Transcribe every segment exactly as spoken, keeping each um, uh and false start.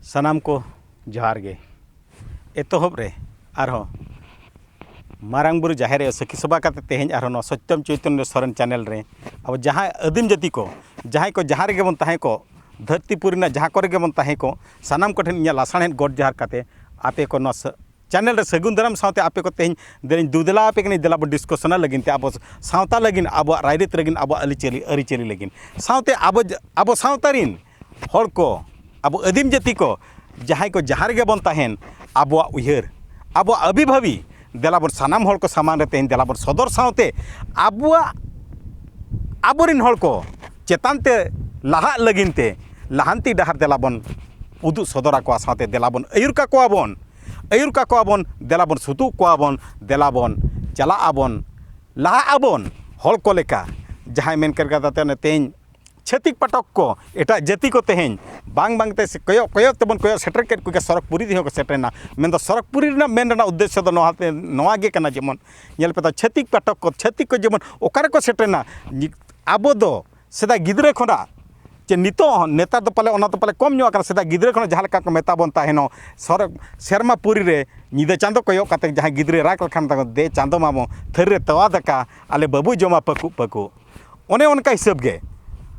ᱥᱟᱱᱟᱢ ᱠᱚ ᱡᱚᱦᱟᱨ ᱜᱮ᱾ ᱮᱛᱚᱦᱚᱵ ᱨᱮ ᱟᱨᱦᱚᱸ ᱢᱟᱨᱟᱝ ᱵᱩᱨᱩ ᱡᱟᱦᱮᱨ ᱟᱭᱳ ᱥᱟᱹᱠᱷᱤ ᱥᱚᱵᱷᱟ ᱠᱟᱛᱮ ᱛᱮᱦᱮᱧ ᱟᱨᱦᱚᱸ ᱱᱚᱣᱟ ᱥᱚᱛᱭᱚᱢ ᱪᱳᱭᱛᱚᱱᱭᱚ ᱥᱚᱨᱮᱱ ᱪᱮᱱᱮᱞ ᱨᱮ ᱟᱵᱚ ᱡᱟᱦᱟᱸᱭ ᱟᱹᱫᱤᱢ ᱡᱟᱹᱛᱤ ᱠᱚ, ᱡᱟᱦᱟᱸᱭ ᱠᱚ ᱡᱟᱦᱟᱸ ᱨᱮᱜᱮ ᱵᱚᱱ ᱛᱟᱦᱮᱸ ᱠᱚᱜ, ᱫᱷᱟᱹᱨᱛᱤ ᱯᱩᱨᱤ ᱨᱮᱱᱟᱜ ᱡᱟᱦᱟᱸ ᱠᱚᱨᱮ ᱜᱮᱵᱚᱱ ᱛᱟᱦᱮᱸ ᱠᱚᱜ, ᱥᱟᱱᱟᱢ ᱠᱚᱴᱷᱮᱱ ᱤᱧᱟᱹᱜ ᱞᱟᱥᱟᱲᱦᱮᱫ ᱜᱚᱰ ᱡᱚᱦᱟᱨ ᱠᱟᱛᱮ ᱟᱯᱮ ᱠᱚ ᱱᱚᱣᱟ ᱥᱟᱹ- ᱪᱮᱱᱮᱞ ᱨᱮ ᱥᱟᱹᱜᱩᱱ ᱫᱟᱨᱟᱢ ᱥᱟᱶᱛᱮ ᱟᱯᱮ ᱠᱚ ᱛᱮᱦᱮᱧ ᱫᱮᱞᱟᱧ ᱫᱩᱫᱮᱞᱟ ᱟᱯᱮ ᱠᱟᱹᱱᱟᱹᱧ, ᱫᱮᱞᱟ ᱵᱚᱱ ᱰᱤᱥᱠᱚᱥᱚᱱᱟ ᱞᱟᱹᱜᱤᱫ ᱛᱮ, ᱟᱵᱚ ᱥᱟᱶᱛᱟ ᱞᱟᱹᱜᱤᱫ, ᱟᱵᱚᱣᱟᱜ ᱨᱟᱭᱨᱤᱛ ᱞᱟᱹᱜᱤᱫ, ᱟᱵᱚᱣᱟᱜ ᱟᱹᱨᱤᱪᱟᱹᱞᱤ, ᱟᱹᱨᱤᱪᱟᱹᱞᱤ ᱞᱟᱹᱜᱤᱫ, ᱥᱟᱶᱛᱮ ᱟᱵᱚ ᱟᱵᱚ ᱥᱟᱶᱛᱟ ᱨᱤᱱ ᱦᱚᱲ ᱠᱚ, ᱟᱵᱚ ᱟᱹᱫᱤᱢ ᱡᱟᱹᱛᱤ ᱠᱚ, ᱡᱟᱦᱟᱸᱭ ᱠᱚ ᱡᱟᱦᱟᱸ ᱨᱮᱜᱮ ᱵᱚᱱ ᱛᱟᱦᱮᱱ, ᱟᱵᱚᱣᱟᱜ ᱩᱭᱦᱟᱹᱨ, ᱟᱵᱚᱣᱟᱜ ᱟᱹᱵᱤᱵᱷᱟᱵᱤ ᱫᱮᱞᱟ ᱵᱚᱱ ᱥᱟᱱᱟᱢ ᱦᱚᱲ ᱠᱚ ᱥᱟᱢᱟᱝ ᱨᱮ ᱛᱮᱦᱮᱧ ᱫᱮᱞᱟ ᱵᱚᱱ ᱥᱚᱫᱚᱨ ᱥᱟᱶᱛᱮ ᱟᱵᱚᱣᱟᱜ, ᱟᱵᱚᱨᱤᱱ ᱦᱚᱲ ᱠᱚ ᱪᱮᱛᱟᱱ ᱛᱮ ᱞᱟᱦᱟᱜ ᱞᱟᱹᱜᱤᱫ ᱛᱮ ᱞᱟᱦᱟᱱᱛᱤ ᱰᱟᱦᱟᱨ ᱫᱮᱞᱟ ᱵᱚᱱ ᱩᱫᱩᱜ ᱥᱚᱫᱚᱨ ᱟᱠᱚᱣᱟ, ᱥᱟᱶᱛᱮ ᱫᱮᱞᱟ ᱵᱚᱱ ᱟᱹᱭᱩᱨ ᱠᱟᱠᱚᱣᱟ ᱵᱚᱱ, ᱟᱹᱭᱩᱨ ᱠᱟᱠᱚᱣᱟ ᱵᱚᱱ, ᱫᱮᱞᱟ ᱵᱚᱱ ᱥᱩᱛᱩᱜ ᱠᱚᱣᱟ ᱵᱚᱱ, ᱫᱮᱞᱟ ᱵᱚᱱ ᱪᱟᱞᱟᱜ ᱟᱵᱚᱱ, ᱞᱟᱦᱟᱜ ᱟᱵᱚᱱ ᱦᱚᱲ ᱠᱚ ᱞᱮᱠᱟ᱾ ᱡᱟᱦᱟᱸᱭ ᱢᱮᱱ ᱠᱮᱫ ᱠᱟᱛᱷᱟ ᱛᱮ ᱚᱱᱮ ᱛᱮᱦᱮᱧ ᱪᱷᱟᱹᱛᱤᱠ ᱯᱟᱴᱚᱠ ᱠᱚ, ᱮᱴᱟᱜ ᱡᱟᱹᱛᱤ ᱠᱚ ᱛᱮᱦᱮᱧ ᱵᱟᱝ ᱵᱟᱝ ᱛᱮ ᱥᱮ ᱠᱚᱭᱚᱜ ᱠᱚᱭᱚᱜ ᱛᱮᱵᱚᱱ ᱠᱚᱭᱚᱜ ᱥᱮᱴᱮᱨ ᱠᱮᱫ ᱠᱚᱜᱮ, ᱥᱚᱨᱚᱜᱽᱯᱩᱨᱤ ᱨᱮᱦᱚᱸ ᱠᱚ ᱥᱮᱴᱮᱨᱮᱱᱟ᱾ ᱢᱮᱱᱫᱚ ᱥᱚᱨᱚᱜᱽᱯᱩᱨᱤ ᱨᱮᱱᱟᱜ ᱢᱮᱱ ᱨᱮᱱᱟᱜ ᱩᱫᱽᱫᱮᱥᱥᱚ ᱫᱚ ᱱᱚᱣᱟ ᱛᱮ, ᱱᱚᱣᱟ ᱜᱮ ᱠᱟᱱᱟ, ᱡᱮᱢᱚᱱ ᱧᱮᱞ ᱯᱮ ᱛᱚ, ᱪᱷᱟᱹᱛᱤᱠ ᱯᱟᱴᱚᱠ ᱠᱚ, ᱪᱷᱟᱹᱛᱤᱠ ᱠᱚ ᱡᱮᱢᱚᱱ ᱚᱠᱟ ᱨᱮᱠᱚ ᱥᱮᱴᱮᱨᱮᱱᱟ, ᱧᱤ- ᱟᱵᱚ ᱫᱚ ᱥᱮᱫᱟᱭ ᱜᱤᱫᱽᱨᱟᱹ ᱠᱷᱚᱱᱟᱜ ᱪᱮ ᱱᱤᱛᱚᱜ ᱦᱚᱸ, ᱱᱮᱛᱟᱨ ᱫᱚ ᱯᱟᱞᱮ ᱚᱱᱟ ᱫᱚ ᱯᱟᱞᱮ ᱠᱚᱢ ᱧᱚᱜ ᱟᱠᱟᱱᱟ, ᱥᱮᱫᱟᱭ ᱜᱤᱫᱽᱨᱟᱹ ᱠᱷᱚᱱᱟᱜ ᱡᱟᱦᱟᱸ ᱞᱮᱠᱟ ᱠᱚ ᱢᱮᱛᱟ ᱵᱚᱱ ᱛᱟᱦᱮᱱᱚᱜ, ᱥᱚᱨᱚᱜᱽ ᱥᱮᱨᱢᱟ ᱯᱩᱨᱤ ᱨᱮ ᱧᱤᱫᱟᱹ ᱪᱟᱸᱫᱚ ᱠᱚᱭᱚᱜ ᱠᱟᱛᱮ ᱡᱟᱦᱟᱸᱭ ᱜᱤᱫᱽᱨᱟᱹᱭ ᱨᱟᱜᱽ ᱞᱮᱠᱷᱟᱱ ᱫᱚ, "ᱫᱮ ᱪᱟᱸᱫᱚ ᱢᱟᱢᱚ, ᱛᱷᱟᱹᱨᱤ ᱨᱮ ᱛᱚᱣᱟ ᱫᱟᱠᱟ, ᱟᱞᱮ ᱵᱟᱹᱵᱩᱭ ᱡᱚᱢᱟ ᱯᱟᱹᱠᱩᱵ ᱯᱟᱹᱠᱩᱵ᱾" ᱚᱱᱮ ᱚᱱᱠᱟ ᱦᱤᱥᱟᱹᱵ ᱜᱮ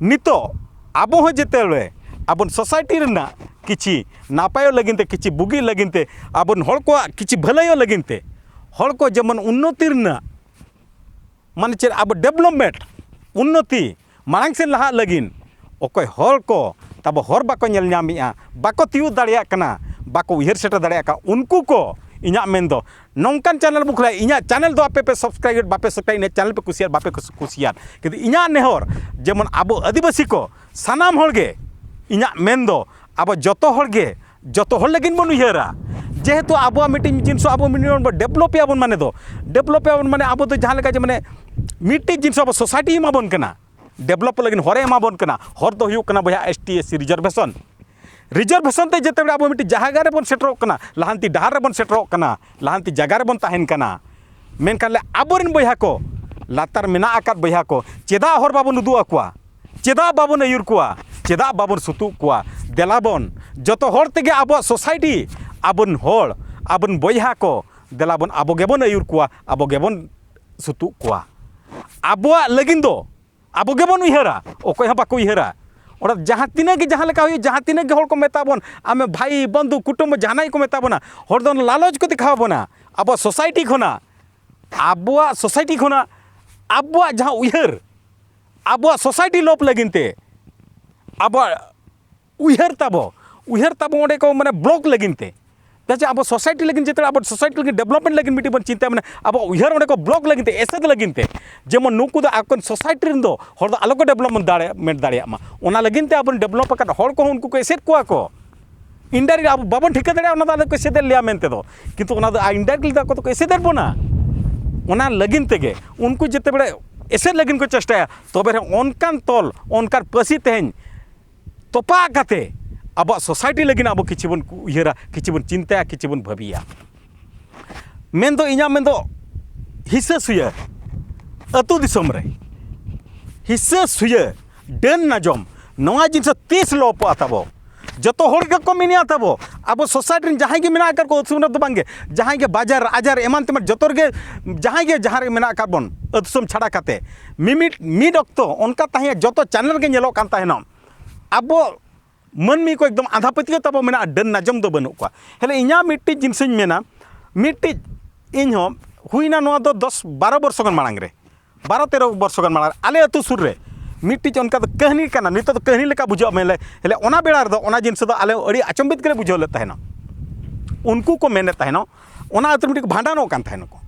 ᱱᱤᱛᱚᱜ ᱟᱵᱚ ᱦᱚᱸ ᱡᱮᱛᱮ ᱟᱵᱚ ᱥᱳᱥᱟᱭᱴᱤ ᱨᱮᱱᱟᱜ ᱠᱤᱪᱷᱤ ᱱᱟᱯᱟᱭᱚᱜ ᱞᱟᱹᱜᱤᱫ ᱛᱮ, ᱠᱤᱪᱷᱤ ᱵᱩᱜᱤ ᱞᱟᱹᱜᱤᱫ ᱛᱮ, ᱟᱵᱚ ᱦᱚᱲ ᱠᱚᱣᱟᱜ ᱠᱤᱪᱷᱤ ᱵᱷᱟᱹᱞᱟᱹᱭᱚᱜ ᱞᱟᱹᱜᱤᱫ ᱛᱮ, ᱦᱚᱲ ᱠᱚ ᱡᱮᱢᱚᱱ ᱩᱱᱱᱚᱛᱤ ᱨᱮᱱᱟᱜ, ᱢᱟᱱᱮ ᱪᱮᱫ, ᱟᱵᱚ ᱰᱮᱵᱷᱞᱚᱯᱢᱮᱱᱴ, ᱩᱱᱱᱚᱛᱤ, ᱢᱟᱲᱟᱝ ᱥᱮᱫ ᱞᱟᱦᱟᱜ ᱞᱟᱹᱜᱤᱫ ᱚᱠᱚᱭ ᱦᱚᱲ ᱠᱚ ᱛᱟᱵᱚ ᱦᱚᱨ ᱵᱟᱠᱚ ᱧᱮᱞ ᱧᱟᱢᱮᱜᱼᱟ, ᱵᱟᱠᱚ ᱛᱤᱭᱳᱜ ᱫᱟᱲᱮᱭᱟᱜ ᱠᱟᱱᱟ, ᱵᱟᱠᱚ ᱩᱭᱦᱟᱹᱨ ᱥᱮᱴᱮᱨ ᱫᱟᱲᱮᱭᱟᱜ ᱠᱟᱱᱟ, ᱩᱱᱠᱩ ᱠᱚ, ᱤᱧᱟᱹᱜ ᱢᱮᱱ ᱫᱚ, ᱱᱚᱝᱠᱟᱱ ᱪᱮᱱᱮᱞ ᱵᱚᱱ ᱠᱷᱩᱞᱟᱹᱣᱟ᱾ ᱤᱧᱟᱹᱜ ᱪᱮᱱᱮᱞ ᱫᱚ ᱟᱯᱮ ᱯᱮ ᱥᱟᱵᱥᱠᱨᱟᱭᱤᱵ, ᱵᱟᱯᱮ ᱥᱟᱵᱥᱠᱨᱟᱭᱤᱵ, ᱤᱧᱟᱹᱜ ᱪᱮᱱᱮᱞ ᱯᱮ ᱠᱩᱥᱤᱭᱟᱜ, ᱵᱟᱯᱮ ᱠᱩᱥᱤ- ᱠᱩᱥᱤᱭᱟᱜ, ᱠᱤᱱᱛᱩ ᱤᱧᱟᱹᱜ ᱱᱮᱦᱚᱨ, ᱡᱮᱢᱚᱱ ᱟᱵᱚ ᱟᱹᱫᱤᱵᱟᱹᱥᱤ ᱠᱚ ᱥᱟᱱᱟᱢ ᱦᱚᱲ ᱜᱮ, ᱤᱧᱟᱹᱜ ᱢᱮᱱ ᱫᱚ, ᱟᱵᱚ ᱡᱚᱛᱚ ᱦᱚᱲ ᱜᱮ, ᱡᱚᱛᱚ ᱦᱚᱲ ᱞᱟᱹᱜᱤᱫ ᱵᱚᱱ ᱩᱭᱦᱟᱹᱨᱟ᱾ ᱡᱮᱦᱮᱛᱩ ᱟᱵᱚᱣᱟᱜ ᱢᱤᱫᱴᱤᱡ ᱡᱤᱱᱤᱥ ᱟᱵᱚ ᱢᱤᱫᱴᱤᱡ ᱵᱚᱱ ᱰᱮᱵᱷᱞᱚᱯᱮᱜᱼᱟ ᱵᱚᱱ, ᱢᱟᱱᱮ ᱫᱚ, ᱰᱮᱵᱷᱞᱚᱯᱮᱜᱼᱟ ᱵᱚᱱ, ᱢᱟᱱᱮ ᱟᱵᱚ ᱫᱚ ᱡᱟᱦᱟᱸ ᱞᱮᱠᱟ ᱡᱮ, ᱢᱟᱱᱮ ᱢᱤᱫᱴᱤᱡ ᱡᱤᱱᱤᱥ ᱟᱵᱚ ᱥᱳᱥᱟᱭᱴᱤ ᱮᱢᱟ ᱵᱚᱱ ᱠᱟᱱᱟ, ᱰᱮᱵᱷᱞᱚᱯ ᱞᱟᱹᱜᱤᱫ ᱦᱚᱨᱮ ᱮᱢᱟ ᱵᱚᱱ ᱠᱟᱱᱟ᱾ ᱦᱚᱨ ᱫᱚ ᱦᱩᱭᱩᱜ ᱠᱟᱱᱟ, ᱵᱚᱭᱦᱟ, S T, S C reservation. Reservation ᱛᱮ ᱡᱮᱛᱮ ᱵᱮᱲᱟ ᱟᱵᱚ ᱢᱤᱫᱴᱤᱡ ᱡᱟᱭᱜᱟ ᱨᱮᱵᱚᱱ ᱥᱮᱴᱮᱨᱚᱜ ᱠᱟᱱᱟ, ᱞᱟᱦᱟᱱᱛᱤ ᱰᱟᱦᱟᱨ ᱨᱮᱵᱚᱱ ᱥᱮᱴᱮᱨᱚᱜ ᱠᱟᱱᱟ, ᱞᱟᱦᱟᱱᱛᱤ ᱡᱟᱭᱜᱟ ᱨᱮᱵᱚᱱ ᱛᱟᱦᱮᱱ ᱠᱟᱱᱟ᱾ ᱢᱮᱱᱠᱷᱟᱱ ᱞᱮ ᱟᱵᱚᱨᱮᱱ ᱵᱚᱭᱦᱟ ᱠᱚ, ᱞᱟᱛᱟᱨ ᱢᱮᱱᱟᱜ ᱟᱠᱟᱫ ᱵᱚᱭᱦᱟ ᱠᱚ, ᱪᱮᱫᱟᱜ ᱦᱚᱨ ᱵᱟᱵᱚᱱ ᱩᱫᱩᱜ ᱟᱠᱚᱣᱟ? ᱪᱮᱫᱟᱜ ᱵᱟᱵᱚᱱ ᱟᱹᱭᱩᱨ ᱠᱚᱣᱟ? ᱪᱮᱫᱟᱜ ᱵᱟᱵᱚᱱ ᱥᱩᱛᱩᱜ ᱠᱚᱣᱟ? ᱫᱮᱞᱟ ᱵᱚᱱ ᱡᱚᱛᱚ ᱦᱚᱲ ᱛᱮᱜᱮ ᱟᱵᱚᱣᱟᱜ ᱥᱳᱥᱟᱭᱴᱤ, ᱟᱵᱚᱱ ᱦᱚᱲ, ᱟᱵᱚᱱ ᱵᱚᱭᱦᱟ ᱠᱚ, ᱫᱮᱞᱟ ᱵᱚᱱ ᱟᱵᱚ ᱜᱮᱵᱚᱱ ᱟᱹᱭᱩᱨ ᱠᱚᱣᱟ, ᱟᱵᱚ ᱜᱮᱵᱚᱱ ᱥᱩᱛᱩᱜ ᱠᱚᱣᱟ᱾ ᱟᱵᱚᱣᱟᱜ ᱞᱟᱹᱜᱤᱫ ᱫᱚ ᱟᱵᱚ ᱜᱮᱵᱚᱱ ᱩᱭᱦᱟᱹᱨᱟ, ᱚᱠᱚᱭ ᱦᱚᱸ ᱵᱟᱠᱚ ᱩᱭᱦᱟᱹᱨᱟ᱾ ᱚᱸᱰᱮ ᱡᱟᱦᱟᱸ ᱛᱤᱱᱟᱹᱜ ᱜᱮ, ᱡᱟᱦᱟᱸ ᱞᱮᱠᱟ ᱦᱩᱭᱩᱜ, ᱡᱟᱦᱟᱸ ᱛᱤᱱᱟᱹᱜ ᱜᱮ ᱦᱚᱲ ᱠᱚ ᱢᱮᱛᱟ ᱵᱚᱱ, ᱟᱢᱮ ᱵᱷᱟᱭ, ᱵᱚᱱᱫᱷᱩ, ᱠᱩᱴᱩᱢᱵᱚ, ᱡᱟᱦᱟᱱᱟᱜ ᱜᱮᱠᱚ ᱢᱮᱛᱟ ᱵᱚᱱᱟ, ᱦᱚᱲ ᱫᱚ ᱞᱟᱞᱚᱪ ᱠᱚ ᱫᱮᱠᱷᱟᱣ ᱵᱚᱱᱟ᱾ ᱟᱵᱚᱣᱟᱜ ᱥᱳᱥᱟᱭᱴᱤ ᱠᱷᱚᱱᱟᱜ, ᱟᱵᱚᱣᱟᱜ ᱥᱳᱥᱟᱭᱴᱤ ᱠᱷᱚᱱᱟᱜ ᱟᱵᱚᱣᱟᱜ ᱡᱟᱦᱟᱸ ᱩᱭᱦᱟᱹᱨ, ᱟᱵᱚᱣᱟᱜ ᱥᱳᱥᱟᱭᱴᱤ ᱞᱳᱵᱷ ᱞᱟᱹᱜᱤᱫ ᱛᱮ, ᱟᱵᱚᱣᱟᱜ ᱩᱭᱦᱟᱹᱨ ᱛᱟᱵᱚ, ᱩᱭᱦᱟᱹᱨ ᱛᱟᱵᱚ ᱚᱸᱰᱮ ᱠᱚ ᱢᱟᱱᱮ ᱵᱞᱚᱠ ᱞᱟᱹᱜᱤᱫ ᱛᱮ᱾ ᱪᱮᱫᱟᱜ ᱥᱮ ᱟᱵᱚ ᱥᱳᱥᱟᱭᱴᱤ ᱞᱟᱹᱜᱤᱫ, ᱡᱮᱛᱮ ᱟᱵᱚ ᱥᱳᱥᱟᱭᱴᱤ ᱞᱟᱹᱜᱤᱫ, ᱰᱮᱵᱷᱞᱚᱯᱢᱮᱱᱴ ᱞᱟᱹᱜᱤᱫ ᱢᱤᱫᱴᱤᱡ ᱵᱚᱱ ᱪᱤᱱᱛᱟᱹᱭᱟ, ᱢᱟᱱᱮ ᱟᱵᱚ ᱩᱭᱦᱟᱹᱨ ᱚᱸᱰᱮ ᱠᱚ ᱵᱞᱚᱠ ᱞᱟᱹᱜᱤᱫ ᱛᱮ, ᱮᱥᱮᱫ ᱞᱟᱹᱜᱤᱫ ᱛᱮ᱾ ᱡᱮᱢᱚᱱ ᱱᱩᱠᱩ ᱫᱚ ᱟᱠᱚ ᱥᱳᱥᱟᱭᱴᱤ ᱨᱮᱱ ᱫᱚ ᱦᱚᱲ ᱫᱚ ᱟᱞᱚ ᱠᱚ ᱰᱮᱵᱷᱞᱚᱯᱢᱮᱱᱴ ᱫᱟᱲᱮᱭᱟᱜ, ᱢᱮᱱᱴ ᱫᱟᱲᱮᱭᱟᱜ ᱢᱟ, ᱚᱱᱟ ᱞᱟᱹᱜᱤᱫ ᱛᱮ ᱟᱵᱚᱨᱮᱱ ᱰᱮᱵᱷᱞᱚᱯ ᱟᱠᱟᱫ ᱦᱚᱲ ᱠᱚᱦᱚᱸ ᱩᱱᱠᱩ ᱠᱚ ᱮᱥᱮᱫ ᱠᱚᱣᱟ ᱠᱚ᱾ ᱤᱱᱰᱟᱭᱨᱮᱠᱴ ᱟᱵᱚ ᱵᱟᱵᱚᱱ ᱴᱷᱤᱠᱟᱹ ᱫᱟᱲᱮᱭᱟᱜᱼᱟ ᱚᱱᱟ ᱫᱚ ᱟᱞᱮ ᱠᱚ ᱮᱥᱮᱫᱮᱫ ᱞᱮᱭᱟ ᱢᱮᱱᱛᱮ ᱫᱚ, ᱠᱤᱱᱛᱩ ᱚᱱᱟ ᱫᱚ ᱤᱱᱰᱟᱭᱨᱮᱠᱴᱞᱤ ᱫᱚ ᱟᱠᱚ ᱫᱚᱠᱚ ᱮᱥᱮᱫᱮᱫ ᱵᱚᱱᱟ᱾ ᱚᱱᱟ ᱞᱟᱹᱜᱤᱫ ᱛᱮᱜᱮ ᱩᱱᱠᱩ ᱡᱮᱛᱮ ᱵᱮᱲᱮ ᱮᱥᱮᱫ ᱞᱟᱹᱜᱤᱫ ᱠᱚ ᱪᱮᱥᱴᱟᱭᱟ, ᱛᱚᱵᱮ ᱨᱮᱦᱚᱸ ᱚᱱᱠᱟᱱ ᱛᱚᱞ, ᱚᱱᱠᱟᱱ ᱯᱟᱹᱥᱤ ᱛᱮᱦᱮᱧ ᱛᱚᱯᱟᱜ ᱠᱟᱛᱮ ᱟᱵᱚᱣᱟᱜ ᱥᱳᱥᱟᱭᱴᱤ ᱞᱟᱹᱜᱤᱫ ᱟᱵᱚ ᱠᱤᱪᱷᱩ ᱵᱚᱱ ᱩᱭᱦᱟᱹᱨᱟ, ᱠᱤᱪᱷᱩ ᱵᱚᱱ ᱪᱤᱱᱛᱟᱹᱭᱟ, ᱠᱤᱪᱷᱩ ᱵᱚᱱ ᱵᱷᱟᱹᱵᱤᱭᱟ᱾ ᱢᱮᱱᱫᱚ ᱤᱧᱟᱹᱜ ᱢᱮᱱᱫᱚ ᱦᱤᱥᱟᱹ ᱥᱩᱭᱟᱹ, ᱟᱹᱛᱩ ᱫᱤᱥᱚᱢ ᱨᱮ ᱦᱤᱥᱟᱹ ᱥᱩᱭᱟᱹ, ᱰᱟᱹᱱ ᱱᱟᱡᱚᱢ, ᱱᱚᱣᱟ ᱡᱤᱱᱤᱥ ᱛᱤᱥ ᱞᱳᱯᱚᱜᱼᱟ ᱛᱟᱵᱚ? ᱡᱚᱛᱚ ᱦᱚᱲ ᱜᱮᱠᱚ ᱢᱮᱱᱮᱜᱼᱟ ᱛᱟᱵᱚ, ᱟᱵᱚ ᱥᱳᱥᱟᱭᱴᱤ ᱨᱮᱱ ᱡᱟᱦᱟᱸᱭ ᱜᱮ ᱢᱮᱱᱟᱜ ᱟᱠᱟᱫ ᱠᱚ, ᱟᱹᱛᱩ ᱥᱩᱢᱩᱝ ᱫᱚ ᱵᱟᱝᱜᱮ, ᱡᱟᱦᱟᱸᱭ ᱜᱮ ᱵᱟᱡᱟᱨ ᱟᱡᱟᱨ ᱮᱢᱟᱱ ᱛᱮᱢᱟᱱ ᱡᱚᱛᱚ ᱨᱮᱜᱮ, ᱡᱟᱦᱟᱸᱭ ᱜᱮ ᱡᱟᱦᱟᱸ ᱨᱮ ᱢᱮᱱᱟᱜ ᱟᱠᱟᱫ ᱵᱚᱱ, ᱟᱹᱛᱩ ᱫᱤᱥᱚᱢ ᱪᱷᱟᱲᱟ ᱠᱟᱛᱮ, ᱢᱤᱢᱤᱫ ᱢᱤᱫ ᱚᱠᱛᱚ ᱚᱱᱠᱟ ᱛᱟᱦᱮᱸ ᱡᱚᱛᱚ ᱪᱮᱱᱮᱞ ᱨᱮᱜᱮ ᱧᱮᱞᱚᱜ ᱠᱟᱱ ᱛᱟᱦᱮᱱᱚᱜ, ᱟᱵᱚ ᱢᱟᱹᱱᱢᱤ ᱠᱚ ᱮᱠᱫᱚᱢ ᱟᱸᱫᱷᱟ ᱯᱟᱹᱛᱭᱟᱹᱣ ᱛᱟᱵᱚ ᱢᱮᱱᱟᱜᱼᱟ, ᱰᱟᱹᱱ ᱱᱟᱡᱚᱢ ᱫᱚ ᱵᱟᱹᱱᱩᱜ ᱠᱚᱣᱟ᱾ ᱦᱮᱞᱮ ᱤᱧᱟᱹᱜ ᱢᱤᱫᱴᱤᱡ ᱡᱤᱱᱤᱥᱤᱧ ᱢᱮᱱᱟ, ᱢᱤᱫᱴᱤᱡ ᱤᱧ ᱦᱚᱸ ᱦᱩᱭᱱᱟ ᱱᱚᱣᱟ ᱫᱚ ᱫᱚᱥ ᱵᱟᱨᱚ ᱵᱚᱨᱥᱚ ᱜᱟᱱ ᱢᱟᱲᱟᱝ ᱨᱮ, ᱵᱟᱨᱚ ᱛᱮᱨᱚ ᱵᱚᱨᱥᱚ ᱜᱟᱱ ᱢᱟᱲᱟᱝ ᱨᱮ ᱟᱞᱮ ᱟᱹᱛᱩ ᱥᱩᱨ ᱨᱮ ᱢᱤᱫᱴᱤᱡ ᱚᱱᱠᱟ ᱫᱚ ᱠᱟᱹᱦᱱᱤ ᱠᱟᱱᱟ, ᱱᱤᱛᱚᱜ ᱫᱚ ᱠᱟᱹᱦᱱᱤ ᱞᱮᱠᱟ ᱵᱩᱡᱷᱟᱹᱜᱼᱟ ᱢᱮᱱᱞᱮ, ᱦᱮᱞᱮ ᱚᱱᱟ ᱵᱮᱲᱟ ᱨᱮᱫᱚ ᱚᱱᱟ ᱡᱤᱱᱤᱥ ᱫᱚ ᱟᱞᱮ ᱟᱹᱰᱤ ᱟᱪᱚᱢᱵᱤᱛ ᱜᱮᱞᱮ ᱵᱩᱡᱷᱟᱹᱣ ᱞᱮᱫ ᱛᱟᱦᱮᱱᱟ᱾ ᱩᱱᱠᱩ ᱠᱚ ᱢᱮᱱᱮᱫ ᱛᱟᱦᱮᱱᱚᱜ, ᱚᱱᱟ ᱟᱹᱛᱩ ᱨᱮ ᱢᱤᱫᱴᱤᱡ ᱵᱷᱟᱸᱰᱟᱱᱚᱜ ᱠᱟᱱ ᱛᱟᱦᱮᱱᱟᱠᱚ᱾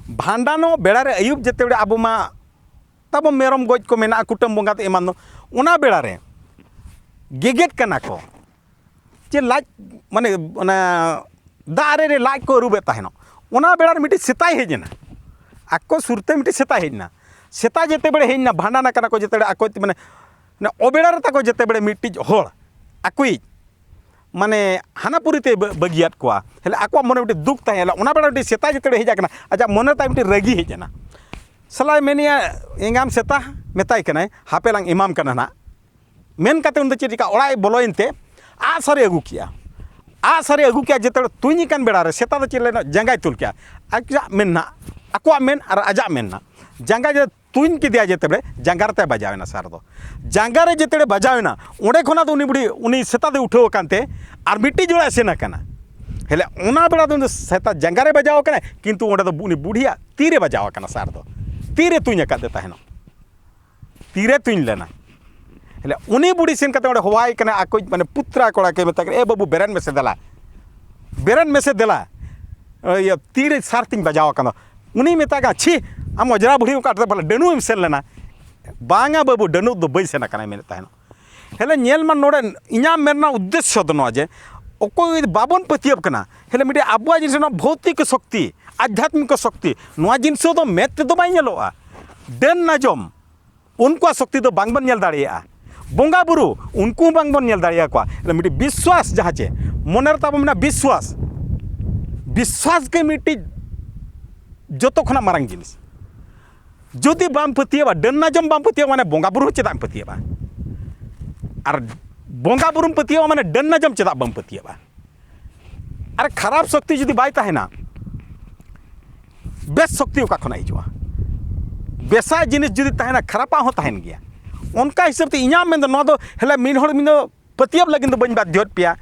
ᱵᱷᱟᱸᱰᱟᱱᱚᱜ ᱵᱮᱲᱟ ᱨᱮ ᱟᱹᱭᱩᱵ ᱡᱮᱛᱮ ᱵᱮᱲᱟ ᱟᱵᱚ ᱢᱟ ᱛᱟᱵᱚ ᱢᱮᱨᱚᱢ ᱜᱚᱡ ᱠᱚ ᱢᱮᱱᱟᱜᱼᱟ, ᱠᱩᱴᱟᱹᱢ ᱵᱚᱸᱜᱟ ᱛᱮ ᱮᱢᱟᱱ ᱫᱚ, ᱚᱱᱟ ᱵᱮᱲᱟ ᱨᱮ ᱜᱮᱜᱮᱫ ᱠᱟᱱᱟ ᱠᱚ᱾ ᱪᱮ ᱞᱟᱡ, ᱢᱟᱱᱮ ᱚᱱᱟ ᱫᱟᱜ ᱨᱮ ᱞᱟᱡ ᱠᱚ ᱟᱹᱨᱩᱵᱮᱫ ᱛᱟᱦᱮᱱᱚᱜ᱾ ᱚᱱᱟ ᱵᱮᱲᱟ ᱨᱮ ᱢᱤᱫᱴᱤᱡ ᱥᱮᱛᱟᱭ ᱦᱮᱡ ᱮᱱᱟ, ᱟᱠᱚ ᱥᱩᱨᱛᱮ ᱢᱤᱫᱴᱤᱡ ᱥᱮᱛᱟᱭ ᱦᱮᱡ ᱮᱱᱟ᱾ ᱥᱥᱮᱛᱟ ᱡᱮᱛᱮ ᱵᱮᱲᱮ ᱦᱮᱡ ᱮᱱᱟ, ᱵᱷᱟᱸᱰᱟᱱ ᱟᱠᱟᱱᱟ ᱠᱚ ᱡᱮᱛᱮ ᱵᱮᱲᱮ, ᱟᱠᱚ ᱢᱟᱱᱮ ᱚᱱᱟ ᱚᱵᱮᱲᱟ ᱨᱮ ᱛᱟᱠᱚ ᱡᱮᱛᱮ ᱵᱮᱲᱮ ᱢᱤᱫᱴᱤᱡ ᱦᱚᱲ ᱟᱠᱚᱭᱤᱡ ᱢᱟᱱᱮ ᱦᱟᱱᱟ ᱯᱩᱨᱤ ᱛᱮ ᱵᱟᱹ-, ᱵᱟᱹᱜᱤᱭᱟᱫ ᱠᱚᱣᱟ᱾ ᱦᱮᱞᱮ ᱟᱠᱚᱣᱟᱜ ᱢᱚᱱᱮ ᱢᱤᱫᱴᱤᱡ ᱫᱩᱠ ᱛᱟᱦᱮᱸ ᱞᱮᱱᱟ᱾ ᱚᱱᱟ ᱵᱮᱲᱟ ᱢᱤᱫᱴᱤᱡ ᱥᱮᱛᱟ ᱡᱮᱛᱮ ᱵᱮᱲᱮ ᱦᱮᱡ ᱟᱠᱟᱱᱟ, ᱟᱡᱟᱜ ᱢᱚᱱᱮ ᱛᱟᱭ ᱢᱤᱫᱴᱤᱡ ᱨᱟᱹᱜᱤ ᱦᱮᱡ ᱮᱱᱟ᱾ ᱥᱟᱞᱟᱭ ᱢᱮᱱᱮᱭᱟ, "ᱮᱸᱜᱟᱢ ᱥᱮᱛᱟ, ᱢᱮᱛᱟᱭ ᱠᱟᱱᱟᱭ, ᱦᱟᱯᱮ ᱞᱟᱝ ᱮᱢᱟᱢ ᱠᱟᱱᱟ ᱱᱟᱦᱟᱜ, ᱢᱮᱱ ᱠᱟᱛᱮ ᱩᱱᱤ ᱫᱚ ᱪᱮᱫ ᱪᱤᱠᱟ, ᱚᱲᱟᱜ ᱮ ᱵᱚᱞᱚᱭᱮᱱ ᱛᱮ ᱟᱜᱼᱥᱟᱨᱮ ᱟᱹᱜᱩ ᱠᱮᱜᱼᱟ᱾ ᱟᱜᱼᱥᱟᱨᱮ ᱟᱹᱜᱩ ᱠᱮᱜᱼᱟ, ᱡᱮᱛᱮ ᱛᱩᱧ ᱟᱠᱟᱱ ᱵᱮᱲᱟ ᱨᱮ ᱥᱮᱛᱟ ᱫᱚ ᱪᱮᱫ ᱞᱮᱱᱟ, ᱡᱟᱸᱜᱟᱭ ᱛᱩᱞ ᱠᱮᱜᱼᱟ᱾ ᱟᱡᱟᱜ ᱢᱮᱱ ᱱᱟᱜ, ᱟᱠᱚᱣᱟᱜ ᱢᱮᱱ ᱟᱨ ᱟᱡᱟᱜ ᱢᱮᱱ ᱱᱟᱜ, ᱡᱟᱸᱜᱟ ᱡᱮ ᱛᱩᱧ ᱠᱮᱫᱮᱭᱟ ᱡᱮᱛᱮ ᱵᱮᱲᱮ, ᱡᱟᱸᱜᱟ ᱨᱮ ᱛᱟᱭ ᱵᱟᱡᱟᱣ ᱮᱱᱟ ᱥᱟᱨ ᱫᱚ᱾ ᱡᱟᱸᱜᱟ ᱨᱮ ᱡᱮᱛᱮ ᱵᱮᱲᱮ ᱵᱟᱡᱟᱣ ᱮᱱᱟ, ᱚᱸᱰᱮ ᱠᱷᱚᱱᱟᱜ ᱫᱚ ᱩᱱᱤ ᱵᱩᱰᱷᱤ, ᱩᱱᱤ ᱥᱮᱛᱟ ᱫᱚᱭ ᱩᱴᱷᱟᱹᱣ ᱟᱠᱟᱱ ᱛᱮ ᱟᱨ ᱢᱤᱫᱴᱤᱡ ᱡᱚᱲᱟ ᱮ ᱥᱮᱱ ᱟᱠᱟᱱᱟ᱾ ᱦᱮᱞᱮ ᱚᱱᱟ ᱵᱮᱲᱟ ᱫᱚ ᱩᱱᱤ ᱫᱚ ᱥᱮᱛᱟ ᱡᱟᱸᱜᱟ ᱨᱮ ᱵᱟᱡᱟᱣ ᱟᱠᱟᱱᱟ, ᱠᱤᱱᱛᱩ ᱚᱸᱰᱮ ᱫᱚ ᱩᱱᱤ ᱵᱩᱰᱷᱤᱭᱟᱜ ᱛᱤ ᱨᱮ ᱵᱟᱡᱟᱣ ᱟᱠᱟᱱᱟ ᱥᱟᱨ ᱫᱚ, ᱛᱤ ᱨᱮ ᱛᱩᱧ ᱟᱠᱟᱫ ᱫᱮ ᱛᱟᱦᱮᱱᱚᱜ᱾ ᱛᱤᱨᱮ ᱛᱩᱧ ᱞᱮᱱᱟ᱾ ᱦᱮᱞᱮ ᱩᱱᱤ ᱵᱩᱰᱷᱤ ᱥᱮᱱ ᱠᱟᱛᱮ ᱚᱸᱰᱮ ᱦᱚᱦᱚᱣᱟᱭ ᱠᱟᱱᱟ, ᱟᱠᱚᱭᱤᱡ ᱢᱟᱱᱮ ᱯᱩᱛᱨᱟ ᱠᱚᱲᱟ ᱠᱚ ᱢᱮᱛᱟᱭ ᱠᱟᱱᱟ, "ᱮ ᱵᱟᱹᱵᱩ, ᱵᱮᱨᱮᱱ ᱢᱮᱥᱮ ᱫᱮᱞᱟ, ᱵᱮᱨᱮᱱ ᱢᱮᱥᱮ ᱫᱮᱞᱟ, ᱤᱭᱟᱹ, ᱛᱤᱨᱮ ᱥᱟᱨ ᱛᱤᱧ ᱵᱟᱡᱟᱣ ᱟᱠᱟᱱ ᱫᱚ?" ᱩᱱᱤ ᱢᱮᱛᱟᱭ ᱠᱟᱱᱟ, "ᱪᱷᱤ, ᱟᱢ ᱚᱡᱽᱨᱟ ᱵᱩᱲᱦᱤ ᱚᱱᱠᱟ ᱵᱚᱞᱮ ᱰᱟᱹᱱᱩᱜ ᱮᱢ ᱥᱮᱱ ᱞᱮᱱᱟ?" "ᱵᱟᱝᱟ ᱵᱟᱹᱵᱩ, ᱰᱟᱹᱱᱩᱜ ᱫᱚ ᱵᱟᱹᱧ ᱥᱮᱱ ᱟᱠᱟᱱᱟ," ᱢᱮᱱᱮᱫ ᱛᱟᱦᱮᱱᱚᱜ᱾ ᱦᱮᱞᱮ ᱧᱮᱞ ᱢᱟ ᱱᱚᱰᱮ, ᱤᱧᱟᱹᱜ ᱢᱮᱱ ᱨᱮᱱᱟᱜ ᱩᱫᱽᱫᱮᱥᱥᱚ ᱫᱚ ᱱᱚᱣᱟ ᱡᱮ ᱚᱠᱚᱭ ᱵᱟᱵᱚᱱ ᱯᱟᱹᱛᱭᱟᱹᱣ ᱠᱟᱱᱟ, ᱦᱮᱞᱮ ᱢᱤᱫᱴᱤᱡ ᱟᱵᱚᱣᱟᱜ ᱡᱤᱱᱤᱥ ᱨᱮᱱᱟᱜ ᱵᱷᱳᱣᱛᱤᱠ ᱥᱚᱠᱛᱤ, ᱟᱫᱷᱭᱟᱛᱢᱤᱠ ᱥᱚᱠᱛᱤ, ᱱᱚᱣᱟ ᱡᱤᱱᱤᱥ ᱫᱚ ᱢᱮᱫ ᱛᱮᱫᱚ ᱵᱟᱭ ᱧᱮᱞᱚᱜᱼᱟ᱾ ᱰᱟᱹᱱ ᱱᱟᱡᱚᱢ, ᱩᱱᱠᱩᱣᱟᱜ ᱥᱚᱠᱛᱤ ᱫᱚ ᱵᱟᱝᱵᱚᱱ ᱧᱮᱞ ᱫᱟᱲᱮᱭᱟᱜᱼᱟ᱾ ᱵᱚᱸᱜᱟ ᱵᱩᱨᱩ, ᱩᱱᱠᱩ ᱦᱚᱸ ᱵᱟᱝᱵᱚᱱ ᱧᱮᱞ ᱫᱟᱲᱮᱭᱟᱠᱚᱣᱟ᱾ ᱢᱤᱫᱴᱤᱡ ᱵᱤᱥᱣᱟᱥ, ᱡᱟᱦᱟᱸ ᱪᱮ ᱢᱚᱱᱮ ᱨᱮ ᱛᱟᱵᱚ ᱢᱮᱱᱟᱜᱼᱟ ᱵᱤᱥᱣᱟᱥ, ᱵᱤᱥᱣᱟᱥ ᱜᱮ ᱢᱤᱫᱴᱤᱡ ᱡᱚᱛᱚ ᱠᱷᱚᱱᱟᱜ ᱢᱟᱨᱟᱝ ᱡᱤᱱᱤᱥ᱾ ᱡᱩᱫᱤ ᱵᱟᱢ ᱯᱟᱹᱛᱭᱟᱹᱣᱟ, ᱰᱟᱹᱱ ᱱᱟᱡᱚᱢ ᱵᱟᱢ ᱯᱟᱹᱛᱭᱟᱹᱣᱟ, ᱢᱟᱱᱮ ᱵᱚᱸᱜᱟ ᱵᱩᱨᱩ ᱦᱚᱸ ᱪᱮᱫᱟᱜ ᱮᱢ ᱯᱟᱹᱛᱭᱟᱹᱣᱟ? ᱟᱨ ᱵᱚᱸᱜᱟ ᱵᱩᱨᱩᱢ ᱯᱟᱹᱛᱭᱟᱹᱣᱟ, ᱢᱟᱱᱮ ᱰᱟᱹᱱ ᱱᱟᱡᱚᱢ ᱪᱮᱫᱟᱜ ᱵᱟᱢ ᱯᱟᱹᱛᱭᱟᱹᱣᱟ? ᱟᱨ ᱠᱷᱟᱨᱟᱯ ᱥᱚᱠᱛᱤ ᱡᱩᱫᱤ ᱵᱟᱭ ᱛᱟᱦᱮᱱᱟ, ᱵᱮᱥ ᱥᱚᱠᱛᱤ ᱚᱠᱟ ᱠᱷᱚᱱᱟᱜ ᱦᱤᱡᱩᱜᱼᱟ? ᱵᱮᱥᱟᱜ ᱡᱤᱱᱤᱥ ᱡᱩᱫᱤ ᱛᱟᱦᱮᱱᱟ, ᱠᱷᱟᱨᱟᱯᱟᱜ ᱦᱚᱸ ᱛᱟᱦᱮᱱ ᱜᱮᱭᱟ᱾ ᱚᱱᱠᱟ ᱦᱤᱥᱟᱹᱵ ᱛᱮ ᱤᱧᱟᱹᱜ ᱢᱮᱱ ᱫᱚ ᱱᱚᱣᱟ ᱫᱚ, ᱦᱮᱞᱮ ᱢᱤᱫ ᱦᱚᱲ ᱢᱤᱫ ᱫᱚ ᱯᱟᱹᱛᱭᱟᱹᱣ ᱞᱟᱹᱜᱤᱫ ᱫᱚ ᱵᱟᱹᱧ ᱵᱟᱫᱽᱫᱷᱚᱭᱮᱫ ᱯᱮᱭᱟ᱾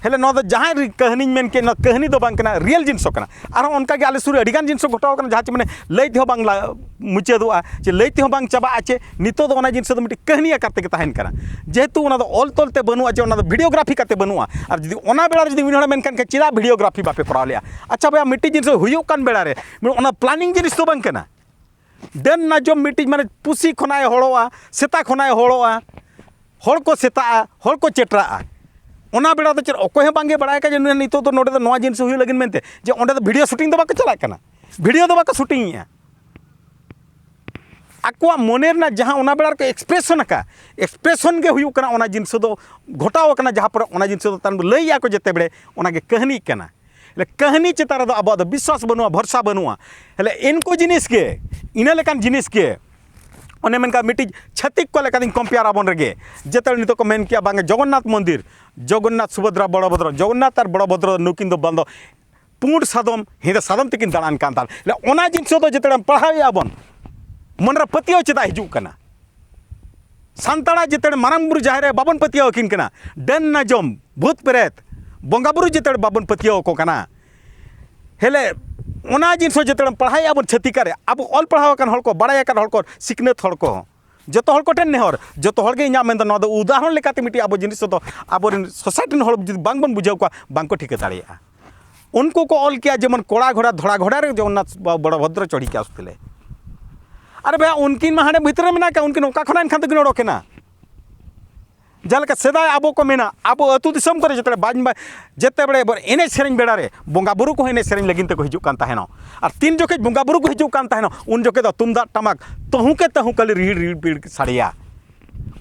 ᱦᱮᱞᱮ ᱱᱚᱣᱟ ᱫᱚ ᱡᱟᱦᱟᱸᱭ ᱨᱮ ᱠᱟᱹᱦᱱᱤᱧ ᱢᱮᱱ ᱠᱮᱫ, ᱱᱚᱣᱟ ᱠᱟᱹᱦᱱᱤ ᱫᱚ ᱵᱟᱝ ᱠᱟᱱᱟ, ᱨᱤᱭᱮᱞ ᱡᱤᱱᱤᱥ ᱦᱚᱸ ᱠᱟᱱᱟ᱾ ᱟᱨᱦᱚᱸ ᱚᱱᱠᱟ ᱜᱮ ᱟᱞᱮ ᱥᱩᱨ ᱨᱮ ᱟᱹᱰᱤ ᱜᱟᱱ ᱡᱤᱱᱤᱥ ᱦᱚᱸ ᱜᱷᱚᱴᱟᱣ ᱠᱟᱱᱟ, ᱡᱟᱦᱟᱸ ᱪᱮ ᱢᱟᱱᱮ ᱞᱟᱹᱭ ᱛᱮᱦᱚᱸ ᱵᱟᱝ ᱞᱟ-, ᱢᱩᱪᱟᱹᱫᱚᱜᱼᱟ, ᱪᱮ ᱞᱟᱹᱭ ᱛᱮᱦᱚᱸ ᱵᱟᱝ ᱪᱟᱵᱟᱜᱼᱟ, ᱪᱮ ᱱᱤᱛᱚᱜ ᱫᱚ ᱚᱱᱟ ᱡᱤᱱᱤᱥ ᱫᱚ ᱢᱤᱫᱴᱤᱡ ᱠᱟᱹᱦᱱᱤ ᱟᱠᱟᱨ ᱛᱮᱜᱮ ᱛᱟᱦᱮᱱ ᱠᱟᱱᱟ᱾ ᱡᱮᱦᱮᱛᱩ ᱚᱱᱟ ᱫᱚ ᱚᱞ ᱛᱚᱞ ᱛᱮ ᱵᱟᱹᱱᱩᱜᱼᱟ, ᱪᱮ ᱚᱱᱟ ᱫᱚ videography ᱠᱟᱛᱮ ᱵᱟᱹᱱᱩᱜᱼᱟ᱾ ᱟᱨ ᱡᱩᱫᱤ ᱚᱱᱟ ᱵᱮᱲᱟ ᱨᱮ ᱡᱩᱫᱤ ᱢᱤᱫ ᱦᱚᱲᱮ ᱢᱮᱱᱠᱷᱟᱱ, "ᱪᱮᱫᱟᱜ videography ᱵᱟᱯᱮ ᱠᱚᱨᱟᱣ ᱞᱮᱜᱼᱟ?" ᱟᱪᱪᱷᱟ ᱵᱚᱭᱦᱟ, ᱢᱤᱫᱴᱤᱡ ᱡᱤᱱᱤᱥ ᱦᱩᱭᱩᱜ ᱠᱟᱱ ᱵᱮᱲᱟ ᱨᱮ ᱚᱱᱟ planning ᱡᱤᱱᱤᱥ ᱫᱚ ᱵᱟᱝ ᱠᱟᱱᱟ᱾ ᱰᱟᱹᱱ ᱱᱟᱡᱚᱢ ᱢᱤᱫᱴᱤᱡ ᱢᱟᱱᱮ ᱯᱩᱥᱤ ᱠᱷᱚᱱᱟᱜ ᱮ ᱦᱚᱲᱚᱜᱼᱟ, ᱥᱮᱛᱟ ᱠᱷᱚᱱᱟᱜ ᱮ ᱦᱚᱲᱚᱜᱼᱟ, ᱦᱚᱲ ᱠᱚ ᱥᱮᱛᱟᱜᱼᱟ, ᱦᱚᱲ ᱠᱚ ᱪᱮᱴᱨᱟᱜᱼᱟ᱾ ᱚᱱᱟ ᱵᱮᱲᱟ ᱫᱚ ᱪᱮᱫ ᱚᱠᱚᱭ ᱦᱚᱸ ᱵᱟᱝᱜᱮ ᱵᱟᱲᱟᱭ ᱠᱟᱜ ᱡᱮ ᱱᱩᱭ ᱱᱤᱛᱚᱜ ᱫᱚ ᱱᱚᱰᱮ ᱫᱚ ᱱᱚᱣᱟ ᱡᱤᱱᱤᱥ ᱦᱩᱭᱩᱜ ᱞᱟᱹᱜᱤᱫ ᱢᱮᱱᱛᱮ, ᱡᱮ ᱚᱸᱰᱮ ᱫᱚ video shooting ᱫᱚ ᱵᱟᱠᱚ ᱪᱟᱞᱟᱜ ᱠᱟᱱᱟ, video ᱫᱚ ᱵᱟᱠᱚ shootingᱮᱜᱼᱟ᱾ ᱟᱠᱚᱣᱟᱜ ᱢᱚᱱᱮ ᱨᱮᱱᱟᱜ ᱡᱟᱦᱟᱸ ᱚᱱᱟ ᱵᱮᱲᱟ ᱨᱮᱠᱚ expression ᱟᱠᱟᱫ, expression ᱜᱮ ᱦᱩᱭᱩᱜ ᱠᱟᱱᱟ ᱚᱱᱟ ᱡᱤᱱᱤᱥ ᱫᱚ ᱜᱷᱚᱴᱟᱣ ᱟᱠᱟᱱᱟ, ᱡᱟᱦᱟᱸ ᱯᱚᱨᱮ ᱚᱱᱟ ᱡᱤᱱᱤᱥ ᱫᱚ ᱛᱟᱭᱚᱢ ᱞᱟᱹᱭᱮᱜᱼᱟ ᱠᱚ ᱡᱮᱛᱮ ᱵᱮᱲᱮ, ᱚᱱᱟᱜᱮ ᱠᱟᱹᱦᱱᱤᱜ ᱠᱟᱱᱟ᱾ ᱦᱮᱞᱮ ᱠᱟᱹᱦᱱᱤ ᱪᱮᱛᱟᱱ ᱨᱮᱫᱚ ᱟᱵᱚᱣᱟᱜ ᱫᱚ ᱵᱤᱥᱣᱟᱥ ᱵᱟᱹᱱᱩᱜᱼᱟ, ᱵᱷᱚᱨᱥᱟ ᱵᱟᱹᱱᱩᱜᱼᱟ᱾ ᱦᱮᱞᱮ ᱤᱱᱠᱩ ᱡᱤᱱᱤᱥ ᱜᱮ, ᱤᱱᱟᱹ ᱞᱮᱠᱟᱱ ᱡᱤᱱᱤᱥ ᱜᱮ ᱚᱱᱮ ᱢᱮᱱᱠᱷᱟᱱ ᱢᱤᱫᱴᱤᱡ ᱪᱷᱟᱹᱛᱤᱠ ᱠᱚ ᱞᱮᱠᱟᱛᱤᱧ ᱠᱚᱢᱯᱮᱭᱟᱨ ᱟᱵᱚᱱ ᱨᱮᱜᱮ, ᱡᱮᱛᱮ ᱱᱤᱛᱚᱜ ᱠᱚ ᱢᱮᱱ ᱠᱮᱭᱟ ᱵᱟᱝ ᱡᱚᱜᱚᱱᱱᱟᱛᱷ ᱢᱚᱱᱫᱤᱨ, ᱡᱚᱜᱚᱱᱱᱟᱛᱷ, ᱥᱩᱵᱷᱚᱫᱨᱟ, ᱵᱚᱲᱚᱵᱷᱚᱫᱨᱚ, ᱡᱚᱜᱚᱱᱱᱟᱛᱷ ᱟᱨ ᱵᱚᱲᱚᱵᱷᱚᱫᱨᱚ ᱱᱩᱠᱤᱱ ᱫᱚ ᱵᱟᱝ ᱫᱚ ᱯᱩᱸᱰ ᱥᱟᱫᱚᱢ ᱦᱮᱸᱫᱮ ᱥᱟᱫᱚᱢ ᱛᱮᱠᱤᱱ ᱫᱟᱬᱟᱱ ᱠᱟᱱ ᱛᱟᱦᱮᱸᱫ᱾ ᱚᱱᱟ ᱡᱤᱱᱤᱥ ᱫᱚ ᱡᱮᱛᱮ ᱯᱟᱲᱦᱟᱣᱮᱫᱼᱟ ᱵᱚᱱ, ᱢᱚᱱᱮᱨᱮ ᱯᱟᱹᱛᱭᱟᱹᱣ ᱪᱮᱫᱟᱜ ᱦᱤᱡᱩᱜ ᱠᱟᱱᱟ? ᱥᱟᱱᱛᱟᱲᱟᱜ ᱡᱮᱛᱮ ᱢᱟᱨᱟᱝ ᱵᱩᱨᱩ ᱡᱟᱦᱮᱨ ᱨᱮ ᱵᱟᱵᱚᱱ ᱯᱟᱹᱛᱭᱟᱹᱣ ᱟᱹᱠᱤᱱ ᱠᱟᱱᱟ, ᱰᱟᱹᱱ ᱱᱟᱡᱚᱢ, ᱵᱷᱩᱛ ᱯᱨᱮᱛ, ᱵᱚᱸᱜᱟ ᱵᱩᱨᱩ ᱡᱮᱛᱮ ᱵᱟᱵᱚᱱ ᱯᱟᱹᱛᱭᱟᱹᱣ ᱟᱠᱚ ᱠᱟᱱᱟ᱾ ᱦᱮᱞᱮ ᱚᱱᱟ ᱡᱤᱱᱤᱥ ᱦᱚᱸ ᱡᱮᱛᱮ ᱯᱟᱲᱦᱟᱣᱮᱫᱼᱟ ᱵᱚᱱ ᱪᱷᱟᱹᱛᱤᱠᱟ ᱨᱮ, ᱟᱵᱚ ᱚᱞ ᱯᱟᱲᱦᱟᱣ ᱟᱠᱟᱱ ᱦᱚᱲ ᱠᱚ, ᱵᱟᱲᱟᱭ ᱟᱠᱟᱱ ᱦᱚᱲ ᱠᱚ, ᱥᱤᱠᱷᱱᱟᱹᱛ ᱦᱚᱲ ᱠᱚ, ᱡᱚᱛᱚ ᱦᱚᱲ ᱠᱚᱴᱷᱮᱱ ᱱᱮᱦᱚᱨ, ᱡᱚᱛᱚ ᱦᱚᱲ ᱜᱮ ᱤᱧᱟᱹᱜ ᱢᱮᱱᱫᱚ ᱱᱚᱣᱟ ᱫᱚ ᱩᱫᱟᱦᱚᱨᱚᱱ ᱞᱮᱠᱟᱛᱮ ᱢᱤᱫᱴᱤᱡ ᱟᱵᱚ ᱡᱤᱱᱤᱥ ᱫᱚ ᱟᱵᱚᱨᱮᱱ ᱥᱳᱥᱟᱭᱴᱤ ᱨᱮᱱ ᱦᱚᱲ ᱡᱩᱫᱤ ᱵᱟᱝ ᱵᱚᱱ ᱵᱩᱡᱷᱟᱹᱣ ᱠᱚᱣᱟ, ᱵᱟᱝ ᱠᱚ ᱴᱷᱤᱠᱟᱹ ᱫᱟᱲᱮᱭᱟᱜᱼᱟ᱾ ᱩᱱᱠᱩ ᱠᱚ ᱚᱞ ᱠᱮᱭᱟ ᱡᱮᱢᱚᱱ ᱠᱚᱲᱟ ᱜᱷᱚᱲᱟ ᱫᱷᱚᱲᱟ ᱜᱷᱚᱲᱟ ᱨᱮ ᱡᱚᱜᱚᱱᱱᱟᱛᱷ ᱵᱟ-, ᱵᱚᱲᱚᱵᱷᱚᱫᱨᱚ ᱪᱚᱲᱦᱤ ᱠᱮ ᱟᱥᱛᱮᱞᱮ᱾ ᱟᱨᱮ ᱵᱷᱟᱭ, ᱩᱱᱠᱤᱱ ᱢᱟ ᱦᱟᱸᱰᱮ ᱵᱷᱤᱛᱨᱤ ᱨᱮ ᱢᱮᱱᱟᱜ ᱠᱟᱜ, ᱩᱱᱠᱤᱱ ᱚᱠᱟ ᱠᱷᱚᱱᱟᱜ ᱮᱱᱠᱷᱟᱱ ᱫᱚᱠᱤᱱ ᱚᱰᱚᱠᱮᱱᱟ? ᱡᱟᱦᱟᱸ ᱞᱮᱠᱟ ᱥᱮᱫᱟᱭ ᱟᱵᱚ ᱠᱚ ᱢᱮᱱᱟ, ᱟᱵᱚ ᱟᱹᱛᱩ ᱫᱤᱥᱚᱢ ᱠᱚᱨᱮ ᱡᱮᱛᱮ ᱵᱟᱡᱽ ᱢᱟ-, ᱡᱮᱛᱮ ᱵᱮᱲᱮ ᱵᱚ-, ᱮᱱᱮᱡ ᱥᱮᱨᱮᱧ ᱵᱮᱲᱟ ᱨᱮ ᱵᱚᱸᱜᱟ ᱵᱩᱨᱩ ᱠᱚᱦᱚᱸ ᱮᱱᱮᱡ ᱥᱮᱨᱮᱧ ᱞᱟᱹᱜᱤᱫ ᱛᱮᱠᱚ ᱦᱤᱡᱩᱜ ᱠᱟᱱ ᱛᱟᱦᱮᱱᱚᱜ᱾ ᱟᱨ ᱛᱤᱱ ᱡᱚᱠᱷᱮᱡ ᱵᱚᱸᱜᱟ ᱵᱩᱨᱩ ᱠᱚ ᱦᱤᱡᱩᱜ ᱠᱟᱱ ᱛᱟᱦᱮᱱᱚᱜ, ᱩᱱ ᱡᱚᱠᱷᱮᱡ ᱫᱚ ᱛᱩᱢᱫᱟᱜ ᱴᱟᱢᱟᱠ ᱛᱟᱹᱦᱩᱸ ᱠᱮ ᱛᱟᱹᱦᱩᱸ ᱠᱷᱟᱹᱞᱤ ᱨᱤᱦᱤᱲ ᱨᱤᱦᱤᱲ ᱯᱤᱲ ᱥᱟᱰᱮᱭᱟ᱾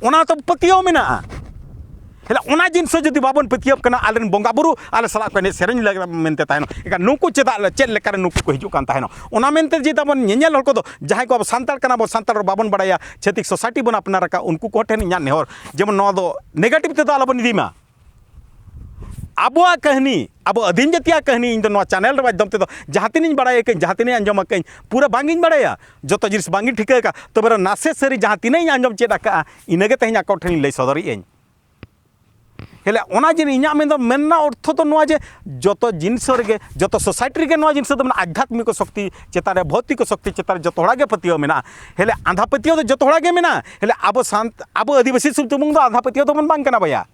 ᱚᱱᱟ ᱛᱚ ᱯᱟᱹᱛᱭᱟᱹᱣ ᱢᱮᱱᱟᱜᱼᱟ᱾ ᱦᱮᱞᱮ ᱚᱱᱟ ᱡᱤᱱᱤᱥ ᱦᱚᱸ ᱡᱩᱫᱤ ᱵᱟᱵᱚᱱ ᱯᱟᱹᱛᱭᱟᱹᱣ ᱠᱟᱱᱟ, ᱟᱞᱮᱨᱮᱱ ᱵᱚᱸᱜᱟ ᱵᱩᱨᱩ ᱟᱞᱮ ᱥᱟᱞᱟᱜ ᱠᱚ ᱮᱱᱮᱡ ᱥᱮᱨᱮᱧ ᱞᱟᱹᱜᱤᱫ ᱢᱮᱱᱛᱮ ᱛᱟᱦᱮᱱᱚᱜ, ᱮᱱᱠᱷᱟᱱ ᱱᱩᱠᱩ ᱪᱮᱫᱟᱜ ᱞᱮ, ᱪᱮᱫ ᱞᱮᱠᱟᱨᱮ ᱱᱩᱠᱩ ᱠᱚ ᱦᱤᱡᱩᱜ ᱠᱟᱱ ᱛᱟᱦᱮᱱᱚᱜ? ᱚᱱᱟ ᱢᱮᱱᱛᱮ ᱡᱮ ᱛᱟᱵᱚᱱ ᱧᱮᱧᱮᱞ ᱦᱚᱲ ᱠᱚᱫᱚ, ᱡᱟᱦᱟᱸᱭ ᱠᱚ ᱟᱵᱚ ᱥᱟᱱᱛᱟᱲ ᱠᱟᱱᱟ ᱵᱚᱱ, ᱥᱟᱱᱛᱟᱲ ᱨᱚᱲ ᱵᱟᱵᱚᱱ ᱵᱟᱲᱟᱭᱟ, ᱪᱷᱟᱹᱛᱤᱠ ᱥᱳᱥᱟᱭᱴᱤ ᱵᱚᱱ ᱟᱯᱱᱟᱨ ᱟᱠᱟᱫ, ᱩᱱᱠᱩ ᱠᱚ ᱴᱷᱮᱱ ᱤᱧᱟᱹᱜ ᱱᱮᱦᱚᱨ, ᱡᱮᱢᱚᱱ ᱱᱚᱣᱟ ᱫᱚ ᱱᱮᱜᱮᱴᱤᱵᱷ ᱛᱮᱫᱚ ᱟᱞᱚᱵᱚᱱ ᱤᱫᱤ ᱢᱟ᱾ ᱟᱵᱚᱣᱟᱜ ᱠᱟᱹᱦᱱᱤ, ᱟᱵᱚ ᱟᱹᱫᱤᱢ ᱡᱟᱹᱛᱤᱭᱟᱜ ᱠᱟᱹᱦᱱᱤ ᱤᱧ ᱫᱚ ᱱᱚᱣᱟ ᱪᱮᱱᱮᱞ ᱨᱮ ᱢᱟᱫᱽᱫᱷᱚᱢ ᱛᱮᱫᱚ ᱡᱟᱦᱟᱸ ᱛᱤᱱᱟᱹᱧ ᱵᱟᱲᱟᱭ ᱟᱠᱟᱫᱟᱹᱧ, ᱡᱟᱦᱟᱸ ᱛᱤᱱᱟᱹᱧ ᱟᱸᱡᱚᱢ ᱟᱠᱟᱫᱟᱹᱧ, ᱯᱩᱨᱟᱹ ᱵᱟᱝ ᱤᱧ ᱵᱟᱲᱟᱭᱟ, ᱡᱚᱛᱚ ᱡᱤᱱᱤᱥ ᱵᱟᱝ ᱤᱧ ᱴᱷᱤᱠᱟᱹ ᱟᱠᱟᱫ, ᱛᱚᱵᱮ ᱨᱮᱦᱚᱸ ᱱᱟᱥᱮ ᱥᱟᱹᱨᱤ ᱡᱟᱦᱟᱸ ᱛᱤᱱᱟᱹᱜ ᱤᱧ ᱟᱸᱡᱚᱢ ᱪᱮᱫ ᱟᱠᱟᱫᱼᱟ, ᱤᱱᱟᱹᱜᱮ ᱛᱮᱦᱮᱧ ᱟᱠᱚ ᱴᱷᱮᱱᱤᱧ ᱞᱟᱹᱭ ᱥᱚᱫᱚᱨᱮᱫ ᱟᱹᱧ᱾ ᱦᱮᱞᱮ ᱚᱱᱟ ᱡᱮ ᱤᱧᱟᱹᱜ ᱢᱮᱱᱫᱚ ᱢᱮᱱ ᱨᱮᱱᱟᱜ ᱚᱨᱛᱷᱚ ᱫᱚ ᱱᱚᱣᱟ ᱡᱮ ᱡᱚᱛᱚ ᱡᱤᱱᱤᱥ ᱨᱮᱜᱮ, ᱡᱚᱛᱚ ᱥᱳᱥᱟᱭᱴᱤ ᱨᱮᱜᱮ ᱱᱚᱣᱟ ᱡᱤᱱᱤᱥ ᱫᱚ ᱢᱮᱱᱟᱜᱼᱟ, ᱟᱫᱷᱭᱟᱛᱢᱤᱠ ᱥᱚᱠᱛᱤ ᱪᱮᱛᱟᱱ ᱨᱮ, ᱵᱷᱳᱣᱛᱤᱠ ᱥᱚᱠᱛᱤ ᱪᱮᱛᱟᱱ ᱨᱮ ᱡᱚᱛᱚ ᱦᱚᱲᱟᱜ ᱜᱮ ᱯᱟᱹᱛᱭᱟᱹᱣ ᱢᱮᱱᱟᱜᱼᱟ᱾ ᱦᱮᱞᱮ ᱟᱸᱫᱷᱟ ᱯᱟᱹᱛᱭᱟᱹᱣ ᱫᱚ ᱡᱚᱛᱚ ᱦᱚᱲᱟᱜ ᱜᱮ ᱢᱮᱱᱟᱜᱼᱟ᱾ ᱦᱮᱞᱮ ᱟᱵᱚ ᱥᱟᱱᱛ-, ᱟᱵᱚ ᱟᱹᱫᱤᱵᱟᱹᱥᱤ ᱥᱩᱢᱩᱝ ᱫᱚ ᱟᱸᱫᱷᱟ ᱯᱟᱹᱛᱭᱟᱹᱣ ᱫᱚᱵᱚᱱ ᱵᱟᱝ ᱠᱟᱱᱟ ᱵᱚᱭᱦᱟ᱾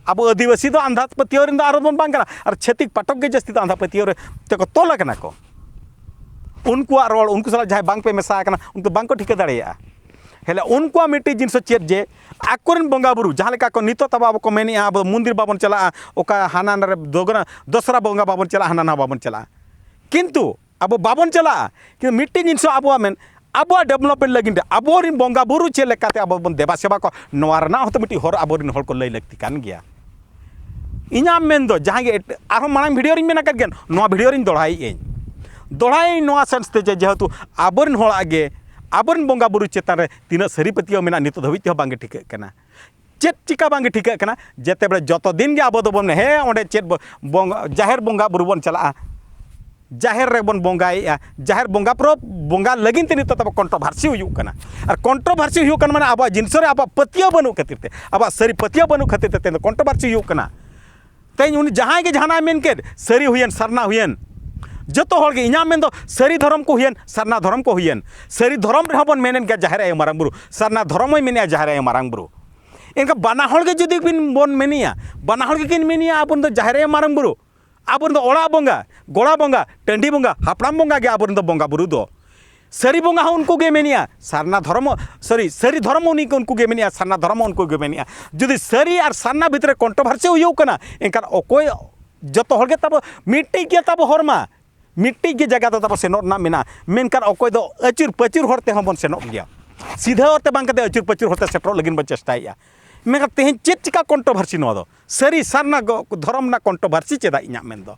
ᱟᱵᱚ ᱟᱹᱫᱤᱵᱟᱹᱥᱤ ᱫᱚ ᱟᱸᱫᱷᱟ ᱯᱟᱹᱛᱭᱟᱹᱣ ᱨᱮᱱ ᱫᱚ ᱟᱨ ᱵᱚᱱ ᱵᱟᱝ ᱠᱟᱱᱟ, ᱟᱨ ᱪᱷᱟᱹᱛᱤᱠ ᱯᱟᱴᱚᱠ ᱜᱮ ᱡᱟᱹᱥᱛᱤ ᱫᱚ ᱟᱸᱫᱷᱟ ᱯᱟᱹᱛᱭᱟᱹᱣ ᱨᱮ ᱛᱮᱠᱚ ᱛᱚᱞ ᱟᱠᱟᱱᱟ ᱠᱚ᱾ ᱩᱱᱠᱩᱣᱟᱜ ᱨᱚᱲ, ᱩᱱᱠᱩ ᱥᱟᱞᱟᱜ ᱡᱟᱦᱟᱸᱭ ᱵᱟᱝ ᱯᱮ ᱢᱮᱥᱟ ᱟᱠᱟᱱᱟ, ᱩᱱᱠᱩ ᱵᱟᱝ ᱠᱚ ᱴᱷᱤᱠᱟᱹ ᱫᱟᱲᱮᱭᱟᱜᱼᱟ᱾ ᱦᱮᱞᱮ ᱩᱱᱠᱩᱣᱟᱜ ᱢᱤᱫᱴᱤᱡ ᱡᱤᱱᱤᱥ ᱪᱮᱫ ᱡᱮ ᱟᱠᱚᱨᱮᱱ ᱵᱚᱸᱜᱟ ᱵᱩᱨᱩ, ᱡᱟᱦᱟᱸ ᱞᱮᱠᱟ ᱠᱚ ᱱᱤᱛᱚᱜ ᱛᱟᱵᱚ ᱟᱵᱚ ᱠᱚ ᱢᱮᱱᱮᱫᱼᱟ, ᱟᱵᱚ ᱢᱚᱱᱫᱤᱨ ᱵᱟᱵᱚᱱ ᱪᱟᱞᱟᱜᱼᱟ, ᱚᱠᱟ ᱦᱟᱱᱟ ᱱᱟᱨᱮ ᱫᱚᱜᱽᱨᱟ-, ᱫᱚᱥᱨᱟ ᱵᱚᱸᱜᱟ ᱵᱟᱵᱚᱱ ᱪᱟᱞᱟᱜᱼᱟ, ᱦᱟᱱᱟ ᱱᱟᱣᱟ ᱵᱟᱵᱚᱱ ᱪᱟᱞᱟᱜᱼᱟ, ᱠᱤᱱᱛᱩ ᱟᱵᱚ ᱵᱟᱵᱚᱱ ᱪᱟᱞᱟᱜᱼᱟ᱾ ᱠᱤᱱᱛᱩ ᱢᱤᱫᱴᱤᱡ ᱡᱤᱱᱤᱥ ᱦᱚᱸ ᱟᱵᱚᱣᱟᱜ ᱢᱮᱱ, ᱟᱵᱚᱣᱟᱜ ᱰᱮᱵᱷᱞᱚᱯᱢᱮᱱᱴ ᱞᱟᱹᱜᱤᱫ ᱛᱮ ᱟᱵᱚᱨᱮᱱ ᱵᱚᱸᱜᱟ ᱵᱩᱨᱩ ᱪᱮᱫ ᱞᱮᱠᱟᱛᱮ ᱟᱵᱚ ᱵᱚᱱ ᱫᱮᱵᱟ ᱥᱮᱵᱟ ᱠᱚᱣᱟ, ᱱᱚᱣᱟ ᱨᱮᱱᱟᱜ ᱦᱚᱸᱛᱚ ᱢᱤᱫᱴᱤᱡ ᱦᱚᱨ ᱟᱵᱚᱨᱮᱱ ᱦᱚᱲ ᱠᱚ ᱞᱟᱹᱭ ᱞᱟᱹᱠᱛᱤ ᱠᱟᱱ ᱜᱮᱭᱟ᱾ ᱤᱧᱟᱹᱜ ᱢᱮᱱ ᱫᱚ ᱡᱟᱦᱟᱸ ᱜᱮ ᱮᱴ-, ᱟᱨᱦᱚᱸ ᱢᱟᱲᱟᱝ ᱵᱷᱤᱰᱤᱭᱳ ᱨᱤᱧ ᱢᱮᱱ ᱟᱠᱟᱫ ᱜᱮᱭᱟ, ᱱᱚᱣᱟ ᱵᱷᱤᱰᱤᱭᱳ ᱨᱤᱧ ᱫᱚᱦᱲᱟᱭᱮᱫ ᱟᱹᱧ, ᱫᱚᱦᱲᱟᱭᱟᱹᱧ ᱱᱚᱣᱟ ᱥᱮᱱᱥ ᱛᱮ ᱡᱮ ᱡᱮᱦᱮᱛᱩ ᱟᱵᱚᱨᱮᱱ ᱦᱚᱲᱟᱜ ᱜᱮ ᱟᱵᱚᱨᱮᱱ ᱵᱚᱸᱜᱟ ᱵᱩᱨᱩ ᱪᱮᱛᱟᱱ ᱨᱮ ᱛᱤᱱᱟᱹᱜ ᱥᱟᱹᱨᱤ ᱯᱟᱹᱛᱭᱟᱹᱣ ᱢᱮᱱᱟᱜᱼᱟ, ᱱᱤᱛᱚᱜ ᱫᱷᱟᱹᱵᱤᱡ ᱛᱮᱦᱚᱸ ᱵᱟᱝᱜᱮ ᱴᱷᱤᱠᱟᱹᱜ ᱠᱟᱱᱟ᱾ ᱪᱮᱫ ᱪᱤᱠᱟ ᱵᱟᱝᱜᱮ ᱴᱷᱤᱠᱟᱹᱜ ᱠᱟᱱᱟ? ᱡᱮᱛᱮ ᱵᱮᱲᱟ ᱡᱚᱛᱚ ᱫᱤᱱ ᱜᱮ ᱟᱵᱚ ᱫᱚᱵᱚᱱ ᱢᱮᱱᱟ, ᱦᱮᱸ, ᱚᱸᱰᱮ ᱪᱮᱫ ᱵᱚ-, ᱵᱚᱝ-, ᱡᱟᱦᱮᱨ ᱵᱚᱸᱜᱟ ᱵᱩᱨᱩ ᱵᱚᱱ ᱪᱟᱞᱟᱜᱼᱟ, ᱡᱟᱦᱮᱨ ᱨᱮᱵᱚᱱ ᱵᱚᱸᱜᱟᱭᱮᱫᱼᱟ, ᱡᱟᱦᱮᱨ ᱵᱚᱸᱜᱟ ᱯᱚᱨᱚᱵᱽ ᱵᱚᱸᱜᱟ ᱞᱟᱹᱜᱤᱫ ᱛᱮ ᱱᱤᱛᱚᱜ ᱛᱟᱵᱚ ᱠᱚᱱᱴᱨᱳᱵᱷᱟᱨᱥᱤ ᱦᱩᱭᱩᱜ ᱠᱟᱱᱟ᱾ ᱟᱨ ᱠᱚᱱᱴᱨᱳᱵᱷᱟᱨᱥᱤ ᱦᱩᱭᱩᱜ ᱠᱟᱱᱟ ᱢᱟᱱᱮ ᱟᱵᱚᱣᱟᱜ ᱡᱤᱱᱤᱥ ᱨᱮ ᱟᱵᱚᱣᱟᱜ ᱯᱟᱹᱛᱭᱟᱹᱣ ᱵᱟᱹᱱᱩᱜ ᱠᱷᱟᱹᱛᱤᱨ ᱛᱮ, ᱟᱵᱚᱣᱟᱜ ᱥᱟᱹᱨᱤ ᱯᱟᱹᱛᱭᱟᱹᱣ ᱵᱟᱹᱱᱩᱜ ᱠᱷᱟᱹᱛᱤᱨ ᱛᱮ ᱛᱮᱦᱮᱧ ᱫᱚ ᱠᱚᱱᱴᱨᱳᱵᱷᱟᱨᱥᱤ ᱦᱩᱭᱩᱜ ᱠᱟᱱᱟ᱾ ᱛᱮᱦᱮᱧ ᱩᱱᱤ ᱡᱟᱦᱟᱸᱭ ᱜᱮ ᱡᱟᱦᱟᱱᱟᱜ ᱮ ᱢᱮᱱ ᱠᱮᱫ, ᱥᱟᱹᱨᱤ ᱦᱩᱭᱮᱱ, ᱥᱟᱨᱱᱟ ᱦᱩᱭᱮᱱ, ᱡᱚᱛᱚ ᱦᱚᱲ ᱜᱮ, ᱤᱧᱟᱹᱜ ᱢᱮᱱ ᱫᱚ ᱥᱟᱹᱨᱤ ᱫᱷᱚᱨᱚᱢ ᱠᱚ ᱦᱩᱭᱮᱱ, ᱥᱟᱨᱱᱟ ᱫᱷᱚᱨᱚᱢ ᱠᱚ ᱦᱩᱭᱮᱱ, ᱥᱟᱹᱨᱤ ᱫᱷᱚᱨᱚᱢ ᱨᱮᱦᱚᱸ ᱵᱚᱱ ᱢᱮᱱᱮᱫ ᱜᱮᱭᱟ ᱡᱟᱦᱮᱨ ᱟᱭᱳ ᱢᱟᱨᱟᱝ ᱵᱩᱨᱩ, ᱥᱟᱨᱱᱟ ᱫᱷᱚᱨᱚᱢ ᱦᱚᱸᱭ ᱢᱮᱱᱮᱫᱼᱟ ᱡᱟᱦᱮᱨ ᱟᱭᱳ ᱢᱟᱨᱟᱝ ᱵᱩᱨᱩ᱾ ᱮᱱᱠᱷᱟᱱ ᱵᱟᱱᱟ ᱦᱚᱲ ᱜᱮ ᱡᱩᱫᱤ ᱵᱤᱱ, ᱵᱚᱱ ᱢᱮᱱᱮᱭᱟ, ᱵᱟᱱᱟ ᱦᱚᱲ ᱜᱮᱠᱤᱱ ᱢᱮᱱᱮᱭᱟ ᱟᱵᱚ ᱫᱚ ᱡᱟᱦᱮᱨ ᱟᱭᱳ ᱢᱟᱨᱟᱝ ᱵᱩᱨᱩ, ᱟᱵᱚ ᱫᱚ ᱚᱲᱟᱜ ᱵᱚᱸᱜᱟ, ᱜᱚᱲᱟ ᱵᱚᱸᱜᱟ, ᱴᱟᱺᱰᱤ ᱵᱚᱸᱜᱟ, ᱦᱟᱯᱲᱟᱢ ᱵᱚᱸᱜᱟ ᱜᱮ ᱟᱵᱚᱨᱮᱱ ᱫᱚ ᱵᱚᱸᱜᱟ ᱵᱩᱨᱩ ᱫᱚ᱾ ᱥᱟᱹᱨᱤ ᱵᱚᱸᱜᱟ ᱦᱚᱸ ᱩᱱᱠᱩ ᱜᱮ ᱢᱮᱱᱮᱜᱼᱟ, ᱥᱟᱨᱱᱟ ᱫᱷᱚᱨᱚᱢ, ᱥᱚᱨᱤ, ᱥᱟᱹᱨᱤ ᱫᱷᱚᱨᱚᱢ ᱩᱱᱤ ᱩᱱᱠᱩ ᱜᱮ ᱢᱮᱱᱮᱜᱼᱟ, ᱥᱟᱨᱱᱟ ᱫᱷᱚᱨᱚᱢ ᱦᱚᱸ ᱩᱱᱠᱩ ᱜᱮ ᱢᱮᱱᱮᱜᱼᱟ᱾ ᱡᱩᱫᱤ ᱥᱟᱹᱨᱤ ᱟᱨ ᱥᱟᱨᱱᱟ ᱵᱷᱤᱛᱨᱤ ᱨᱮ ᱠᱚᱱᱴᱨᱳᱵᱷᱟᱨᱥᱤ ᱦᱩᱭᱩᱜ ᱠᱟᱱᱟ, ᱮᱱᱠᱷᱟᱱ ᱚᱠᱚᱭ, ᱡᱚᱛᱚ ᱦᱚᱲ ᱜᱮ ᱛᱟᱵᱚ ᱢᱤᱫᱴᱤᱡ ᱜᱮ ᱛᱟᱵᱚ ᱦᱚᱨᱢᱟ, ᱢᱤᱫᱴᱤᱡ ᱜᱮ ᱡᱟᱭᱜᱟ ᱫᱚ ᱛᱟᱵᱚ ᱥᱮᱱᱚᱜ ᱨᱮᱱᱟᱜ ᱢᱮᱱᱟᱜᱼᱟ, ᱢᱮᱱᱠᱷᱟᱱ ᱚᱠᱚᱭ ᱫᱚ ᱟᱹᱪᱩᱨ ᱯᱟᱹᱪᱩᱨ ᱦᱚᱨ ᱛᱮᱦᱚᱸ ᱵᱚᱱ ᱥᱮᱱᱚᱜ ᱜᱮᱭᱟ᱾ ᱥᱤᱫᱷᱟᱹ ᱦᱚᱨ ᱛᱮ ᱵᱟᱝ ᱠᱟᱛᱮ ᱟᱹᱪᱩᱨ ᱯᱟᱹᱪᱩᱨ ᱦᱚᱨ ᱛᱮ ᱥᱮᱴᱮᱨᱚᱜ ᱞᱟᱹᱜᱤᱫ ᱵᱚᱱ ᱪᱮᱥᱴᱟᱭᱮᱫᱼᱟ᱾ ᱢᱮᱱᱠᱷᱟᱱ ᱛᱮᱦᱮᱧ ᱪᱮᱫ ᱪᱤᱠᱟ ᱠᱚᱱᱴᱨᱳᱵᱷᱟᱨᱥᱤ ᱱᱚᱣᱟ ᱫᱚ? ᱥᱟᱹᱨᱤ ᱥᱟᱨᱱᱟ ᱜᱚ-, ᱫᱷᱚᱨᱚᱢ ᱨᱮᱱᱟᱜ ᱠᱚᱱᱴᱨᱳᱵᱷᱟᱨᱥᱤ ᱪᱮᱫᱟᱜ ᱤᱧᱟᱹᱜ ᱢᱮᱱ ᱫᱚ?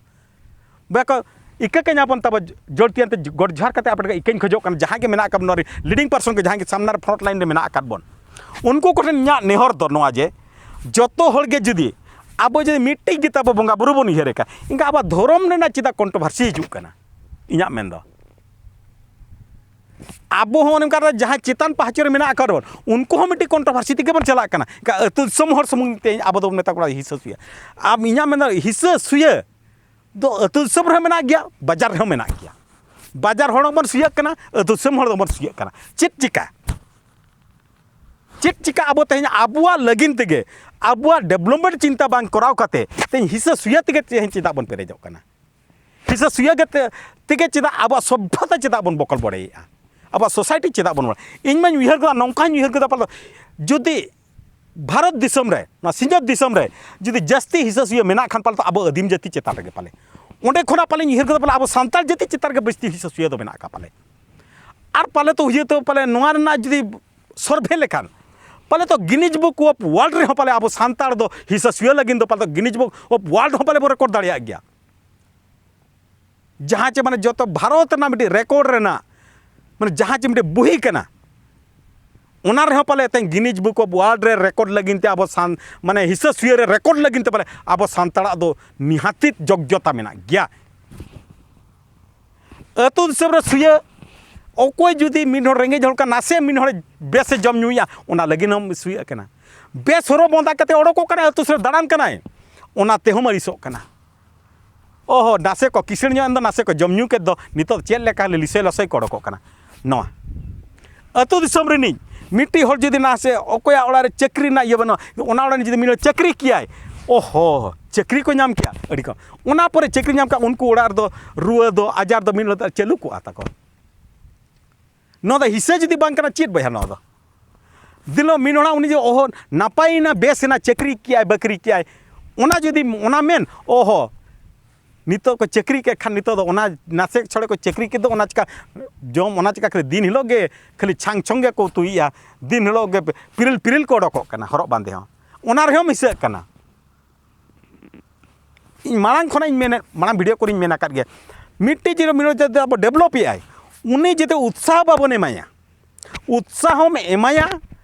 ᱵᱟᱠᱚ ᱤᱠᱟᱹ ᱠᱟᱹᱧ ᱟᱵᱚᱱ ᱛᱟᱵᱚ ᱡᱚᱲᱛᱤᱭᱟᱱ ᱛᱮ ᱜᱚᱰ ᱡᱚᱦᱟᱨ ᱠᱟᱛᱮ ᱟᱯᱮ ᱴᱷᱮᱱ ᱤᱠᱟᱹᱧ ᱠᱷᱚᱡᱚᱜ ᱠᱟᱱᱟ, ᱡᱟᱦᱟᱸᱭ ᱜᱮ ᱢᱮᱱᱟᱜ ᱟᱠᱟᱫ ᱱᱚᱣᱟ ᱨᱮ ᱞᱤᱰᱤᱝ ᱯᱟᱨᱥᱚᱱ ᱠᱚ, ᱡᱟᱦᱟᱸᱭ ᱜᱮ ᱥᱟᱢᱱᱟ ᱨᱮ ᱯᱷᱨᱚᱱᱴ ᱞᱟᱭᱤᱱ ᱨᱮ ᱢᱮᱱᱟᱜ ᱟᱠᱟᱫ ᱵᱚᱱ, ᱩᱱᱠᱩ ᱠᱚᱴᱷᱮᱱ ᱤᱧᱟᱹᱜ ᱱᱮᱦᱚᱨ ᱫᱚ ᱱᱚᱣᱟ ᱡᱮ ᱡᱚᱛᱚ ᱦᱚᱲ ᱜᱮ ᱡᱩᱫᱤ ᱟᱵᱚ ᱡᱩᱫᱤ ᱢᱤᱫᱴᱤᱡ ᱜᱮ ᱛᱟᱵᱚ ᱵᱚᱸᱜᱟ ᱵᱩᱨᱩ ᱵᱚᱱ ᱩᱭᱦᱟᱹᱨᱮ ᱠᱷᱟᱱ, ᱮᱱᱠᱷᱟᱱ ᱟᱵᱚᱣᱟᱜ ᱫᱷᱚᱨᱚᱢ ᱨᱮᱱᱟᱜ ᱪᱮᱫᱟᱜ ᱠᱚᱱᱴᱨᱳᱵᱷᱟᱨᱥᱤ ᱦᱤᱡᱩᱜ ᱠᱟᱱᱟ? ᱤᱧᱟᱹᱜ ᱢᱮᱱ ᱫᱚ ᱟᱵᱚ ᱦᱚᱸ ᱚᱱᱮ ᱚᱱᱠᱟ ᱨᱮ ᱡᱟᱦᱟᱸ ᱪᱮᱛᱟᱱ ᱯᱟᱦᱟᱪᱮ ᱨᱮ ᱢᱮᱱᱟᱜ ᱟᱠᱟᱫ ᱵᱚᱱ, ᱩᱱᱠᱩ ᱦᱚᱸ ᱢᱤᱫᱴᱤᱡ ᱠᱚᱱᱴᱨᱳᱵᱷᱟᱨᱥᱤ ᱛᱮᱜᱮ ᱵᱚᱱ ᱪᱟᱞᱟᱜ ᱠᱟᱱᱟ᱾ ᱮᱱᱠᱷᱟᱱ ᱟᱹᱛᱩ ᱫᱤᱥᱚᱢ ᱦᱚᱲ ᱥᱩᱢᱩᱝ ᱛᱮ ᱟᱵᱚ ᱫᱚᱵᱚᱱ ᱢᱮᱛᱟ ᱠᱚᱣᱟ ᱦᱤᱥᱟᱹ ᱥᱩᱭᱟᱹ᱾ ᱟᱢ ᱤᱧᱟᱹᱜ ᱢᱮᱱ ᱫᱚ ᱦᱤᱥᱟᱹ ᱥᱩᱭᱟᱹ ᱫᱚ ᱟᱹᱛᱩ ᱫᱤᱥᱚᱢ ᱨᱮᱦᱚᱸ ᱢᱮᱱᱟᱜ ᱜᱮᱭᱟ, ᱵᱟᱡᱟᱨ ᱨᱮᱦᱚᱸ ᱢᱮᱱᱟᱜ ᱜᱮᱭᱟ᱾ ᱵᱟᱡᱟᱨ ᱦᱚᱲ ᱦᱚᱸᱵᱚᱱ ᱥᱩᱭᱟᱹᱜ ᱠᱟᱱᱟ, ᱟᱹᱛᱩ ᱫᱤᱥᱚᱢ ᱦᱚᱲ ᱦᱚᱸᱵᱚᱱ ᱥᱩᱭᱟᱹᱜ ᱠᱟᱱᱟ᱾ ᱪᱮᱫ ᱪᱤᱠᱟ? ᱪᱮᱫ ᱪᱤᱠᱟ ᱟᱵᱚ ᱛᱮᱦᱮᱧ ᱟᱵᱚᱣᱟᱜ ᱞᱟᱹᱜᱤᱫ ᱛᱮᱜᱮ, ᱟᱵᱚᱣᱟᱜ ᱰᱮᱵᱷᱞᱚᱯᱢᱮᱱᱴ ᱪᱤᱱᱛᱟ ᱵᱟᱝ ᱠᱚᱨᱟᱣ ᱠᱟᱛᱮ ᱛᱮᱦᱮᱧ ᱦᱤᱥᱟᱹ ᱥᱩᱭᱟᱹ ᱛᱮᱜᱮ ᱛᱮᱦᱮᱧ ᱪᱮᱫᱟᱜ ᱵᱚᱱ ᱯᱮᱨᱮᱡᱚᱜ ᱠᱟᱱᱟ? ᱦᱤᱥᱟᱹ ᱥᱩᱭᱟᱹ ᱜᱮ ᱛᱮ-, ᱛᱮᱜᱮ ᱪᱮᱫᱟᱜ ᱟᱵᱚᱣᱟᱜ ᱥᱚᱵᱽᱵᱷᱚᱛᱟ ᱪᱮᱫᱟᱜ ᱵᱚᱱ ᱵᱚᱠᱚᱞ ᱵᱚᱲᱮᱭᱮᱫᱼᱟ? ᱟᱵᱚᱣᱟᱜ ᱥᱳᱥᱟᱭᱴᱤ ᱪᱮᱫᱟᱜ ᱵᱚᱱ ᱵᱚᱲᱮ-, ᱤᱧ ᱢᱟᱧ ᱩᱭᱦᱟᱹᱨ ᱠᱮᱫᱟ, ᱱᱚᱝᱠᱟᱧ ᱩᱭᱦᱟᱹᱨ ᱠᱮᱫᱟ, ᱯᱟᱞᱮ ᱡᱩᱫᱤ ᱵᱷᱟᱨᱚᱛ ᱫᱤᱥᱚᱢ ᱨᱮ, ᱱᱚᱣᱟ ᱥᱤᱧᱚᱛ ᱫᱤᱥᱚᱢ ᱨᱮ ᱡᱩᱫᱤ ᱡᱟᱹᱥᱛᱤ ᱦᱤᱥᱟᱹ ᱥᱩᱭᱟᱹ ᱢᱮᱱᱟᱜ ᱠᱷᱟᱱ, ᱯᱟᱞᱮ ᱛᱚ ᱟᱵᱚ ᱟᱹᱫᱤᱢ ᱡᱟᱹᱛᱤ ᱪᱮᱛᱟᱱ ᱨᱮᱜᱮ ᱯᱟᱞᱮ, ᱚᱸᱰᱮ ᱠᱷᱚᱱᱟᱜ ᱯᱟᱞᱮᱧ ᱩᱭᱦᱟᱹᱨ ᱠᱮᱫᱟ, ᱯᱟᱞᱮ ᱟᱵᱚ ᱥᱟᱱᱛᱟᱲ ᱡᱟᱹᱛᱤ ᱪᱮᱛᱟᱱ ᱨᱮᱜᱮ ᱵᱟᱹᱲᱛᱤ ᱦᱤᱥᱟᱹ ᱥᱩᱭᱟᱹ ᱫᱚ ᱢᱮᱱᱟᱜ ᱟᱠᱟᱫ ᱯᱟᱞᱮ᱾ ᱟᱨ ᱯᱟᱞᱮ ᱛᱚ ᱦᱩᱭᱩᱜ ᱛᱚ ᱯᱟᱞᱮ ᱱᱚᱣᱟ ᱨᱮᱱᱟᱜ ᱡᱩᱫᱤ ᱥᱚᱨᱵᱷᱮ ᱞᱮᱠᱷᱟᱱ, ᱯᱟᱞᱮ ᱛᱚ ᱜᱤᱱᱤᱡᱽ ᱵᱩᱠ ᱚᱯᱷ ᱣᱟᱨᱞᱰ ᱨᱮᱦᱚᱸ ᱯᱟᱞᱮ ᱟᱵᱚ ᱥᱟᱱᱛᱟᱲ ᱫᱚ ᱦᱤᱥᱟᱹ ᱥᱩᱭᱟᱹ ᱞᱟᱹᱜᱤᱫ ᱫᱚ ᱯᱟᱞᱮ ᱛᱚ ᱜᱤᱱᱤᱡᱽ ᱵᱩᱠ ᱚᱯᱷ ᱣᱟᱨᱞᱰ ᱦᱚᱸ ᱯᱟᱞᱮ ᱵᱚ ᱨᱮᱠᱚᱨᱰ ᱫᱟᱲᱮᱭᱟᱜ ᱜᱮᱭᱟ᱾ ᱡᱟᱦᱟᱸ ᱪᱮ ᱢᱟᱱᱮ ᱡᱚᱛᱚ ᱵᱷᱟᱨᱚᱛ ᱨᱮᱱᱟᱜ ᱢᱤᱫᱴᱤᱡ ᱨᱮᱠᱚᱨᱰ ᱨᱮᱱᱟᱜ ᱢᱟᱱᱮ ᱡᱟᱦᱟᱸ ᱡᱮ ᱢᱤᱫᱴᱮᱱ ᱵᱩᱦᱤ ᱠᱟᱱᱟ, ᱚᱱᱟ ᱨᱮᱦᱚᱸ ᱯᱟᱞᱮ ᱛᱮᱦᱮᱧ Guinness Book of World ᱨᱮ ᱨᱮᱠᱚᱨᱰ ᱞᱟᱹᱜᱤᱫ ᱛᱮ ᱟᱵᱚ ᱥᱟᱱ ᱢᱟᱱᱮ ᱦᱤᱥᱟᱹ ᱥᱩᱭᱟᱹ ᱨᱮ ᱨᱮᱠᱚᱨᱰ ᱞᱟᱹᱜᱤᱫ ᱛᱮ ᱯᱟᱞᱮ ᱟᱵᱚ ᱥᱟᱱᱛᱟᱲᱟᱜ ᱫᱚ ᱱᱤᱦᱟᱹᱛᱤ ᱡᱳᱜᱽᱭᱚᱛᱟ ᱢᱮᱱᱟᱜ ᱜᱮᱭᱟ᱾ ᱟᱹᱛᱩ ᱫᱤᱥᱚᱢ ᱨᱮ ᱥᱩᱭᱟᱹ, ᱚᱠᱚᱭ ᱡᱩᱫᱤ ᱢᱤᱫ ᱦᱚᱲ ᱨᱮᱸᱜᱮᱡ ᱦᱚᱲ ᱠᱟᱱᱟ, ᱱᱟᱥᱮ ᱢᱤᱫ ᱦᱚᱲ ᱵᱮᱥᱮ ᱡᱚᱢ ᱧᱩᱭᱟ, ᱚᱱᱟ ᱞᱟᱹᱜᱤᱫ ᱦᱚᱸ ᱥᱩᱭᱟᱹᱜ ᱠᱟᱱᱟ᱾ ᱵᱮᱥ ᱦᱚᱨᱚᱜ ᱵᱟᱸᱫᱟ ᱠᱟᱛᱮ ᱚᱰᱚᱠᱚᱜ ᱠᱟᱱᱟᱭ, ᱟᱹᱛᱩ ᱥᱮᱫ ᱫᱟᱬᱟᱱ ᱠᱟᱱᱟᱭ, ᱚᱱᱟ ᱛᱮᱦᱚᱸ ᱟᱹᱲᱤᱥᱚᱜ ᱠᱟᱱᱟ᱾ ᱚᱦᱚ, ᱱᱟᱥᱮ ᱠᱚ ᱠᱤᱥᱟᱹᱬ ᱧᱚᱜ ᱮᱱ ᱫᱚ, ᱱᱟᱥᱮ ᱠᱚ ᱡᱚᱢ ᱧᱩ ᱠᱮᱫ ᱫᱚ, ᱱᱤᱛᱚᱜ ᱪᱮᱫ ᱞᱮᱠᱟ ᱞᱤᱥᱟᱹᱭ ᱞᱚᱥᱚᱭ ᱠᱚ ᱚᱰᱚᱠᱚᱜ ᱠᱟᱱᱟ᱾ ᱱᱚᱣᱟ ᱟᱹᱛᱩ ᱫᱤᱥᱚᱢ ᱨᱤᱱᱤᱡ ᱢᱤᱫᱴᱤᱡ ᱦᱚᱲ ᱡᱩᱫᱤ ᱱᱟᱥᱮ ᱚᱠᱚᱭᱟᱜ ᱚᱲᱟᱜ ᱨᱮ ᱪᱟᱹᱠᱨᱤ ᱨᱮᱱᱟᱜ ᱤᱭᱟᱹ ᱵᱟᱹᱱᱩᱜᱼᱟ, ᱚᱱᱟ ᱚᱲᱟᱜ ᱨᱮ ᱡᱩᱫᱤ ᱢᱤᱫ ᱦᱚᱲ ᱪᱟᱹᱠᱨᱤ ᱠᱮᱭᱟᱭ, ᱚᱦᱚ, ᱪᱟᱹᱠᱨᱤ ᱠᱚ ᱧᱟᱢ ᱠᱮᱭᱟ ᱟᱹᱰᱤ ᱠᱚ᱾ ᱚᱱᱟ ᱯᱚᱨᱮ ᱪᱟᱹᱠᱨᱤ ᱧᱟᱢ ᱠᱟᱜ ᱩᱱᱠᱩ ᱚᱲᱟᱜ ᱨᱮᱫᱚ ᱨᱩᱣᱟᱹ ᱫᱚ, ᱟᱡᱟᱨ ᱫᱚ ᱢᱤᱫ ᱦᱚᱲ ᱪᱟᱹᱞᱩ ᱠᱚᱜᱼᱟ ᱛᱟᱠᱚ᱾ ᱱᱚᱣᱟ ᱫᱚ ᱦᱤᱥᱟᱹ ᱡᱩᱫᱤ ᱵᱟᱝ ᱠᱟᱱᱟ, ᱪᱮᱫ ᱵᱚᱭᱦᱟ ᱱᱚᱣᱟ ᱫᱚ? ᱫᱤᱱ ᱦᱤᱞᱳᱜ ᱢᱤᱫ ᱦᱚᱲᱟᱜ ᱩᱱᱤ ᱡᱮ ᱚᱦᱚ ᱱᱟᱯᱟᱭᱮᱱᱟ, ᱵᱮᱥ ᱮᱱᱟ, ᱪᱟᱹᱠᱨᱤ ᱠᱮᱜᱼᱟᱭ, ᱵᱟᱹᱠᱨᱤ ᱠᱮᱜᱼᱟᱭ, ᱚᱱᱟ ᱡᱩᱫᱤ ᱚᱱᱟ ᱢᱮᱱ, ᱚᱦᱚ, ᱱᱤᱛᱚᱜ ᱠᱚ ᱪᱟᱹᱠᱨᱤ ᱠᱮᱫ ᱠᱷᱟᱱ, ᱱᱤᱛᱚᱜ ᱫᱚ ᱚᱱᱟ ᱱᱟᱥᱮ ᱪᱷᱚᱲᱮ ᱠᱚ ᱪᱟᱹᱠᱨᱤ ᱠᱮᱫ ᱫᱚ, ᱚᱱᱟ ᱪᱤᱠᱟ ᱡᱚᱢ, ᱚᱱᱟ ᱪᱤᱠᱟ ᱠᱷᱟᱹᱞᱤ ᱫᱤᱱ ᱦᱤᱞᱳᱜ ᱜᱮ ᱠᱷᱟᱹᱞᱤ ᱪᱷᱟᱝ ᱪᱷᱚᱝ ᱜᱮᱠᱚ ᱩᱛᱩᱭᱮᱫᱼᱟ, ᱫᱤᱱ ᱦᱤᱞᱳᱜ ᱜᱮ ᱯᱤᱨᱤᱞ ᱯᱤᱨᱤᱞ ᱠᱚ ᱚᱰᱚᱠᱚᱜ ᱠᱟᱱᱟ ᱦᱚᱨᱚᱜ ᱵᱟᱸᱫᱮ ᱦᱚᱸ, ᱚᱱᱟ ᱨᱮᱦᱚᱸ ᱢᱤᱥᱟᱹᱜ ᱠᱟᱱᱟ᱾ ᱤᱧ ᱢᱟᱲᱟᱝ ᱠᱷᱚᱱᱟᱜ ᱤᱧ ᱢᱮᱱᱮᱫ, ᱢᱟᱲᱟᱝ ᱵᱷᱤᱰᱤᱭᱳ ᱠᱚᱨᱮᱧ ᱢᱮᱱ ᱟᱠᱟᱫ ᱜᱮᱭᱟ, ᱢᱤᱫᱴᱤᱡ ᱡᱤᱱᱤᱥ ᱢᱤᱫ ᱡᱩᱫᱤ ᱟᱵᱚ ᱰᱮᱵᱷᱞᱚᱯ ᱮᱫ ᱟᱭ, ᱩᱱᱤ ᱡᱩᱫᱤ ᱩᱛᱥᱟᱦᱚ ᱵᱟᱵᱚᱱ ᱮᱢᱟᱭᱟ, ᱩᱛᱥᱟᱦᱚᱢ ᱮᱢᱟᱭᱟ,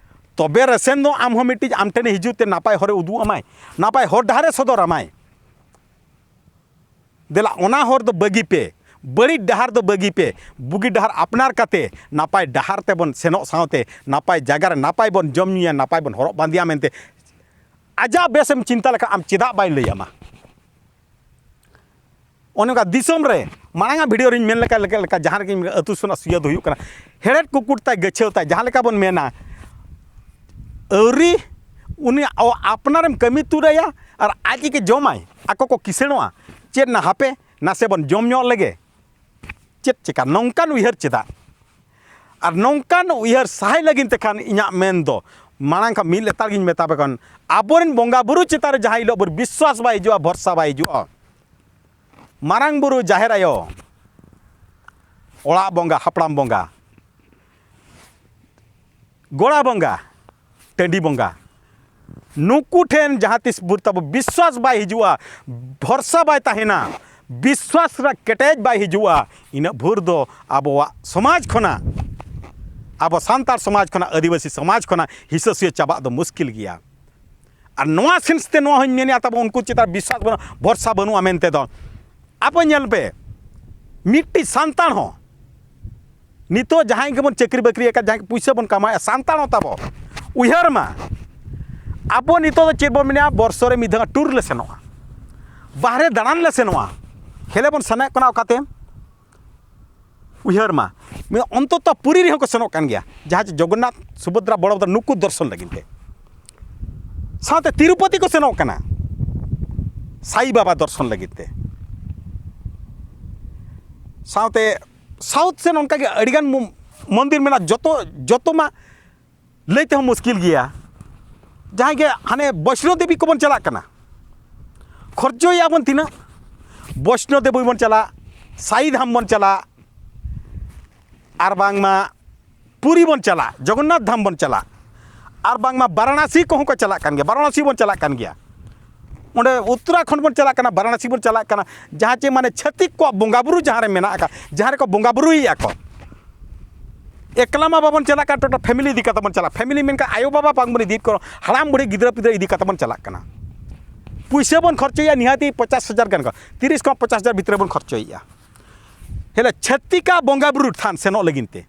ᱛᱚᱵᱮ ᱨᱮᱥᱮᱱ ᱫᱚ ᱟᱢ ᱦᱚᱸ ᱢᱤᱫᱴᱤᱡ ᱟᱢ ᱴᱷᱮᱱᱮ ᱦᱤᱡᱩᱜ ᱛᱮ ᱱᱟᱯᱟᱭ ᱦᱚᱨᱮ ᱩᱫᱩᱜ ᱟᱢᱟᱭ, ᱱᱟᱯᱟᱭ ᱦᱚᱨ ᱰᱟᱦᱟᱨᱮ ᱥᱚᱫᱚᱨ ᱟᱢᱟᱭ᱾ ᱫᱮᱞᱟ, ᱚᱱᱟ ᱦᱚᱨ ᱫᱚ ᱵᱟᱹᱜᱤ ᱯᱮ, ᱵᱟᱹᱲᱤᱡ ᱰᱟᱦᱟᱨ ᱫᱚ ᱵᱟᱹᱜᱤ ᱯᱮ, ᱵᱩᱜᱤ ᱰᱟᱦᱟᱨ ᱟᱯᱱᱟᱨ ᱠᱟᱛᱮ ᱱᱟᱯᱟᱭ ᱰᱟᱦᱟᱨ ᱛᱮᱵᱚᱱ ᱥᱮᱱᱚᱜ ᱥᱟᱶᱛᱮ ᱱᱟᱯᱟᱭ ᱡᱟᱭᱜᱟ ᱨᱮ ᱱᱟᱯᱟᱭ ᱵᱚᱱ ᱡᱚᱢ ᱧᱩᱭᱟ, ᱱᱟᱯᱟᱭ ᱵᱚᱱ ᱦᱚᱨᱚᱜ ᱵᱟᱸᱫᱮᱭᱟ ᱢᱮᱱᱛᱮ ᱟᱡᱟᱜ ᱵᱮᱥᱮᱢ ᱪᱤᱱᱛᱟ ᱞᱮᱠᱷᱟᱱ ᱟᱢ ᱪᱮᱫᱟᱜ ᱵᱟᱭ ᱞᱟᱹᱭ ᱟᱢᱟ? ᱚᱱᱮ ᱚᱱᱠᱟ ᱫᱤᱥᱚᱢ ᱨᱮ ᱢᱟᱲᱟᱝ ᱟᱜ ᱵᱷᱤᱰᱤᱭᱳ ᱨᱤᱧ ᱢᱮᱱ ᱞᱮᱠᱟ, ᱞᱮᱠᱟ, ᱞᱮᱠᱟ ᱡᱟᱦᱟᱸ ᱨᱮᱜᱮ ᱟᱹᱛᱩ ᱥᱩᱱᱟᱜ ᱥᱩᱭᱟᱹ ᱫᱚ ᱦᱩᱭᱩᱜ ᱠᱟᱱᱟ, ᱦᱮᱲᱦᱮᱫ ᱠᱩᱠᱩᱴ ᱛᱟᱭ ᱜᱟᱹᱪᱷᱟᱹᱣ ᱛᱟᱭ, ᱡᱟᱦᱟᱸ ᱞᱮᱠᱟ ᱵᱚᱱ ᱢᱮᱱᱟ, ᱟᱹᱣᱨᱤ ᱩᱱᱤ ᱟᱯᱱᱟᱨᱮᱢ ᱠᱟᱹᱢᱤ ᱛᱩᱫ ᱟᱭᱟ ᱟᱨ ᱟᱡ ᱜᱮ ᱡᱚᱢᱟᱭ, ᱟᱠᱚ ᱠᱚ ᱠᱤᱥᱟᱹᱬᱚᱜᱼᱟ᱾ ᱪᱮᱫ ᱱᱟ ᱦᱟᱯᱮ ᱱᱟᱥᱮ ᱵᱚᱱ ᱡᱚᱢ ᱧᱚᱜ ᱞᱮᱜᱮ, ᱪᱮᱫ ᱪᱮᱠᱟ ᱱᱚᱝᱠᱟᱱ ᱩᱭᱦᱟᱹᱨ ᱪᱮᱫᱟᱜ? ᱟᱨ ᱱᱚᱝᱠᱟᱱ ᱩᱭᱦᱟᱹᱨ ᱥᱟᱦᱟᱭ ᱞᱟᱹᱜᱤᱫ ᱛᱮᱠᱷᱟᱱ ᱤᱧᱟᱹᱜ ᱢᱮᱱ ᱫᱚ ᱢᱟᱲᱟᱝ ᱠᱷᱚᱱ ᱢᱤᱫ ᱞᱮᱛᱟᱲ ᱜᱤᱧ ᱢᱮᱛᱟ ᱯᱮ ᱠᱟᱱ, ᱟᱵᱚᱨᱮᱱ ᱵᱚᱸᱜᱟ ᱵᱩᱨᱩ ᱪᱮᱛᱟᱱ ᱨᱮ ᱡᱟᱦᱟᱸ ᱦᱤᱞᱳᱜ ᱵᱚᱱ ᱵᱤᱥᱣᱟᱥ ᱵᱟᱭ ᱦᱤᱡᱩᱜᱼᱟ, ᱵᱷᱚᱨᱥᱟ ᱵᱟᱭ ᱦᱤᱡᱩᱜᱼᱟ, ᱢᱟᱨᱟᱝ ᱵᱩᱨᱩ, ᱡᱟᱦᱮᱨ ᱟᱭᱳ, ᱚᱲᱟᱜ ᱵᱚᱸᱜᱟ, ᱦᱟᱯᱲᱟᱢ ᱵᱚᱸᱜᱟ, ᱜᱚᱲᱟ ᱵᱚᱸᱜᱟ, ᱴᱟᱺᱰᱤ ᱵᱚᱸᱜᱟ, ᱱᱩᱠᱩ ᱴᱷᱮᱱ ᱡᱟᱦᱟᱸ ᱛᱤᱥ ᱵᱷᱳᱨ ᱛᱟᱵᱚ ᱵᱤᱥᱣᱟᱥ ᱵᱟᱭ ᱦᱤᱡᱩᱜᱼᱟ, ᱵᱷᱚᱨᱥᱟ ᱵᱟᱭ ᱛᱟᱦᱮᱱᱟ, ᱵᱤᱥᱣᱟᱥ ᱨᱮᱱᱟᱜ ᱠᱮᱴᱮᱡ ᱵᱟᱭ ᱦᱤᱡᱩᱜᱼᱟ, ᱤᱱᱟᱹᱜ ᱵᱷᱳᱨ ᱫᱚ ᱟᱵᱚᱣᱟᱜ ᱥᱚᱢᱟᱡᱽ ᱠᱷᱚᱱᱟᱜ, ᱟᱵᱚ ᱥᱟᱱᱛᱟᱲ ᱥᱚᱢᱟᱡᱽ ᱠᱷᱚᱱᱟᱜ, ᱟᱹᱫᱤᱵᱟᱹᱥᱤ ᱥᱚᱢᱟᱡᱽ ᱠᱷᱚᱱᱟᱜ ᱦᱤᱥᱟᱹ ᱥᱩᱭᱟᱹ ᱪᱟᱵᱟᱜ ᱫᱚ ᱢᱩᱥᱠᱤᱞ ᱜᱮᱭᱟ᱾ ᱟᱨ ᱱᱚᱣᱟ sense ᱛᱮ ᱱᱚᱣᱟ ᱦᱚᱧ ᱢᱮᱱᱮᱫᱼᱟ, ᱛᱟᱵᱚ ᱩᱱᱠᱩ ᱪᱮᱛᱟᱱ ᱵᱤᱥᱣᱟᱥ ᱵᱟᱹᱱᱩᱜ, ᱵᱷᱚᱨᱥᱟ ᱵᱟᱹᱱᱩᱜᱼᱟ ᱢᱮᱱᱛᱮ ᱫᱚ᱾ ᱟᱵᱚ ᱧᱮᱞ ᱯᱮ, ᱢᱤᱫᱴᱤᱡ ᱥᱟᱱᱛᱟᱲ ᱦᱚᱸ ᱱᱤᱛᱚᱜ ᱡᱟᱦᱟᱸᱭ ᱜᱮᱵᱚᱱ ᱪᱟᱹᱠᱨᱤ ᱵᱟᱹᱠᱨᱤ ᱟᱠᱟᱫ, ᱡᱟᱦᱟᱸᱭ ᱜᱮ ᱯᱩᱭᱥᱟᱹ ᱵᱚᱱ ᱠᱟᱢᱟᱣᱮᱫᱼᱟ, ᱥᱟᱱᱛᱟᱲ ᱦᱚᱸ ᱛᱟᱵᱚ, ᱩᱭᱦᱟᱹᱨ ᱢᱟ, ᱟᱵᱚ ᱱᱤᱛᱚᱜ ᱫᱚ ᱪᱮᱫ ᱵᱚᱱ ᱢᱮᱱᱟ? ᱵᱚᱨᱥᱚ ᱨᱮ ᱢᱤᱫ ᱫᱷᱟᱣ tour ᱞᱮ ᱥᱮᱱᱚᱜᱼᱟ, ᱵᱟᱦᱨᱮ ᱫᱟᱬᱟᱱ ᱞᱮ ᱥᱮᱱᱚᱜᱼᱟ᱾ ᱦᱮᱞᱮ ᱵᱚᱱ ᱥᱮᱱᱚᱜ ᱠᱟᱱᱟ ᱚᱠᱟᱛᱮ? ᱩᱭᱦᱟᱹᱨ ᱢᱟ, ᱢᱤᱫ ᱚᱱᱛᱚᱛᱚ ᱯᱩᱨᱤ ᱨᱮᱦᱚᱸ ᱠᱚ ᱥᱮᱱᱚᱜ ᱠᱟᱱ ᱜᱮᱭᱟ, ᱡᱟᱦᱟᱸ ᱪᱮ ᱡᱚᱜᱚᱱᱱᱟᱛᱷ, ᱥᱩᱵᱷᱚᱫᱨᱟ, ᱵᱚᱲᱚᱵᱷᱫᱨᱟ, ᱱᱩᱠᱩ ᱫᱚᱨᱥᱚᱱ ᱞᱟᱹᱜᱤᱫ ᱛᱮ᱾ ᱥᱟᱶᱛᱮ ᱛᱤᱨᱩᱯᱚᱛᱤ ᱠᱚ ᱥᱮᱱᱚᱜ ᱠᱟᱱᱟ ᱥᱟᱭ ᱵᱟᱵᱟ ᱫᱚᱨᱥᱚᱱ ᱞᱟᱹᱜᱤᱫ ᱛᱮ᱾ ᱥᱟᱶᱛᱮ south ᱥᱮᱱ ᱚᱱᱠᱟᱜᱮ ᱟᱹᱰᱤᱜᱟᱱ ᱢᱚ-, ᱢᱚᱱᱫᱤᱨ ᱢᱮᱱᱟᱜᱼᱟ, ᱡᱚᱛᱚ, ᱡᱚᱛᱚ ᱢᱟ ᱞᱟᱹᱭ ᱛᱮᱦᱚᱸ ᱢᱩᱥᱠᱤᱞ ᱜᱮᱭᱟ᱾ ᱡᱟᱦᱟᱸᱭ ᱜᱮ ᱦᱟᱱᱮ ᱵᱳᱭᱥᱱᱳ ᱫᱮᱵᱤ ᱠᱚᱵᱚᱱ ᱪᱟᱞᱟᱜ ᱠᱟᱱᱟ, ᱠᱷᱚᱨᱪᱚᱭᱮᱫᱼᱟ ᱵᱚᱱ ᱛᱤᱱᱟᱹᱜ? ᱵᱳᱭᱥᱱᱳ ᱫᱮᱵᱤ ᱵᱚᱱ ᱪᱟᱞᱟᱜ, ᱥᱟᱭᱤ ᱫᱷᱟᱢ ᱵᱚᱱ ᱪᱟᱞᱟᱜ, ᱟᱨ ᱵᱟᱝᱢᱟ ᱯᱩᱨᱤ ᱵᱚᱱ ᱪᱟᱞᱟᱜ, ᱡᱚᱜᱚᱱᱱᱟᱛᱷ ᱫᱷᱟᱢ ᱵᱚᱱ ᱪᱟᱞᱟᱜ, ᱟᱨ ᱵᱟᱝᱢᱟ ᱵᱟᱨᱟᱬᱟᱥᱤ ᱠᱚᱦᱚᱸ ᱠᱚ ᱪᱟᱞᱟᱜ ᱠᱟᱱ ᱜᱮᱭᱟ, ᱵᱟᱨᱟᱬᱟᱥᱤ ᱵᱚᱱ ᱪᱟᱞᱟᱜ ᱠᱟᱱ ᱜᱮᱭᱟ᱾ ᱚᱸᱰᱮ ᱩᱛᱛᱚᱨᱟᱠᱷᱚᱸᱰ ᱵᱚᱱ ᱪᱟᱞᱟᱜ ᱠᱟᱱᱟ, ᱵᱟᱨᱟᱬᱟᱥᱤ ᱵᱚᱱ ᱪᱟᱞᱟᱜ ᱠᱟᱱᱟ, ᱡᱟᱦᱟᱸ ᱪᱮ ᱢᱟᱱᱮ ᱪᱷᱟᱹᱛᱤᱠ ᱠᱚᱣᱟᱜ ᱵᱚᱸᱜᱟ ᱵᱩᱨᱩ ᱡᱟᱦᱟᱸ ᱨᱮ ᱢᱮᱱᱟᱜ ᱟᱠᱟᱫ, ᱡᱟᱦᱟᱸ ᱨᱮᱠᱚ ᱵᱚᱸᱜᱟ ᱵᱩᱨᱩᱭᱮᱫᱼᱟ ᱠᱚ, ᱮᱠᱞᱟ ᱢᱟ ᱵᱟᱵᱚᱱ ᱪᱟᱞᱟᱜ ᱠᱟᱱ, ᱴᱳᱴᱟᱞ family ᱤᱫᱤ ᱠᱟᱛᱮ ᱵᱚᱱ ᱪᱟᱞᱟᱜ᱾ Family ᱢᱮᱱᱠᱷᱟᱱ ᱟᱭᱳᱼᱵᱟᱵᱟ ᱵᱟᱝ ᱵᱚᱱ ᱤᱫᱤᱭᱮᱫ ᱠᱚ, ᱦᱟᱲᱟᱢ ᱵᱩᱲᱦᱤ ᱜᱤᱫᱽᱨᱟᱹ ᱯᱤᱫᱽᱨᱟᱹ ᱤᱫᱤ ᱠᱟᱛᱮ ᱵᱚᱱ ᱪᱟᱞᱟᱜ ᱠᱟᱱᱟ᱾ ᱯᱩᱭᱥᱟᱹ ᱵᱚᱱ ᱠᱷᱚᱨᱪᱚᱭᱟ ᱱᱤᱦᱟᱹᱛᱤ ᱯᱚᱧᱪᱟᱥ ᱦᱟᱡᱟᱨ ᱜᱟᱱ ᱠᱚ, ᱛᱤᱨᱤᱥ ᱠᱷᱚᱱ ᱯᱚᱧᱪᱟᱥ ᱦᱟᱡᱟᱨ ᱵᱷᱤᱛᱨᱤ ᱵᱚᱱ ᱠᱷᱚᱨᱪᱚᱭᱮᱫᱼᱟ᱾ ᱦᱮᱞᱮ ᱪᱷᱟᱹᱛᱤᱠᱟᱜ ᱵᱚᱸᱜᱟ ᱵᱩᱨᱩ ᱛᱷᱟᱱ ᱥᱮᱱᱚᱜ ᱞᱟᱹᱜᱤᱫ ᱛᱮ,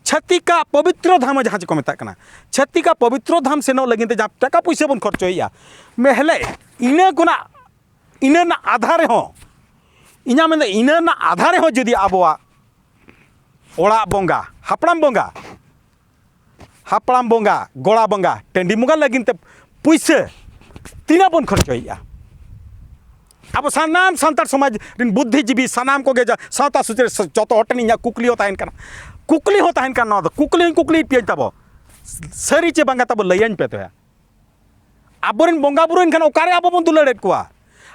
ᱪᱷᱟᱹᱛᱤᱠᱟᱜ ᱯᱚᱵᱤᱛᱨᱚ ᱫᱷᱟᱢ ᱡᱟᱦᱟᱸ ᱪᱮ ᱠᱚ ᱢᱮᱛᱟᱜ ᱠᱟᱱᱟ, ᱪᱷᱟᱹᱛᱤᱠᱟᱜ ᱯᱚᱵᱤᱛᱨᱚ ᱫᱷᱟᱢ ᱥᱮᱱᱚᱜ ᱞᱟᱹᱜᱤᱫ ᱛᱮ ᱡᱟᱦᱟᱸ ᱴᱟᱠᱟ ᱯᱩᱭᱥᱟᱹ ᱵᱚᱱ ᱠᱷᱚᱨᱪᱚᱭᱮᱫᱼᱟ, ᱢᱮᱦᱞᱮ ᱤᱱᱟᱹ ᱠᱷᱚᱱᱟᱜ, ᱤᱱᱟᱹ ᱨᱮᱱᱟᱜ ᱟᱫᱷᱟ ᱨᱮᱦᱚᱸ, ᱤᱧᱟᱹᱜ ᱢᱮᱱᱫᱚ ᱤᱱᱟᱹ ᱨᱮᱱᱟᱜ ᱟᱫᱷᱟ ᱨᱮᱦᱚᱸ ᱡᱩᱫᱤ ᱟᱵᱚᱣᱟᱜ ᱚᱲᱟᱜ ᱵᱚᱸᱜᱟ, ᱦᱟᱯᱲᱟᱢ ᱵᱚᱸᱜᱟ, ᱦᱟᱯᱲᱟᱢ ᱵᱚᱸᱜᱟ, ᱜᱚᱲᱟ ᱵᱚᱸᱜᱟ, ᱴᱟᱺᱰᱤ ᱵᱚᱸᱜᱟ ᱞᱟᱹᱜᱤᱫ ᱛᱮ ᱯᱩᱭᱥᱟᱹ ᱛᱤᱱᱟᱹᱜ ᱵᱚᱱ ᱠᱷᱚᱨᱪᱚᱭᱮᱫᱼᱟ? ᱟᱵᱚ ᱥᱟᱱᱟᱢ ᱥᱟᱱᱛᱟᱲ ᱥᱚᱢᱟᱡᱽ ᱨᱮᱱ ᱵᱩᱫᱽᱫᱷᱤᱡᱤᱵᱤ, ᱥᱟᱱᱟᱢ ᱠᱚᱜᱮ ᱡᱟ-, ᱥᱟᱶᱛᱟ ᱥᱩᱥᱟᱹᱨᱤᱭᱟᱹ ᱥᱚ-, ᱡᱚᱛᱚ ᱦᱚᱲ ᱴᱷᱮᱱ ᱤᱧᱟᱹᱜ ᱠᱩᱠᱞᱤ ᱦᱚᱸ ᱛᱟᱦᱮᱱ ᱠᱟᱱᱟ, ᱠᱩᱠᱞᱤ ᱦᱚᱸ ᱛᱟᱦᱮᱱ ᱠᱟᱱᱟ, ᱱᱚᱣᱟ ᱫᱚ ᱠᱩᱠᱞᱤ ᱦᱚᱸᱧ ᱠᱩᱠᱞᱤᱭᱮᱫ ᱯᱮᱭᱟᱧ ᱛᱟᱵᱚ, ᱥᱟᱹᱨᱤ ᱪᱮ ᱵᱟᱝᱟ ᱛᱟᱵᱚ ᱞᱟᱹᱭᱟᱹᱧ ᱯᱮ ᱛᱚᱭᱟ᱾ ᱟᱵᱚᱨᱮᱱ ᱵᱚᱸᱜᱟ ᱵᱩᱨᱩ ᱮᱱᱠᱷᱟᱱ ᱚᱠᱟᱨᱮ ᱟᱵᱚ ᱵᱚᱱ ᱫᱩᱞᱟᱹᱲᱮᱫ ᱠᱚᱣᱟ?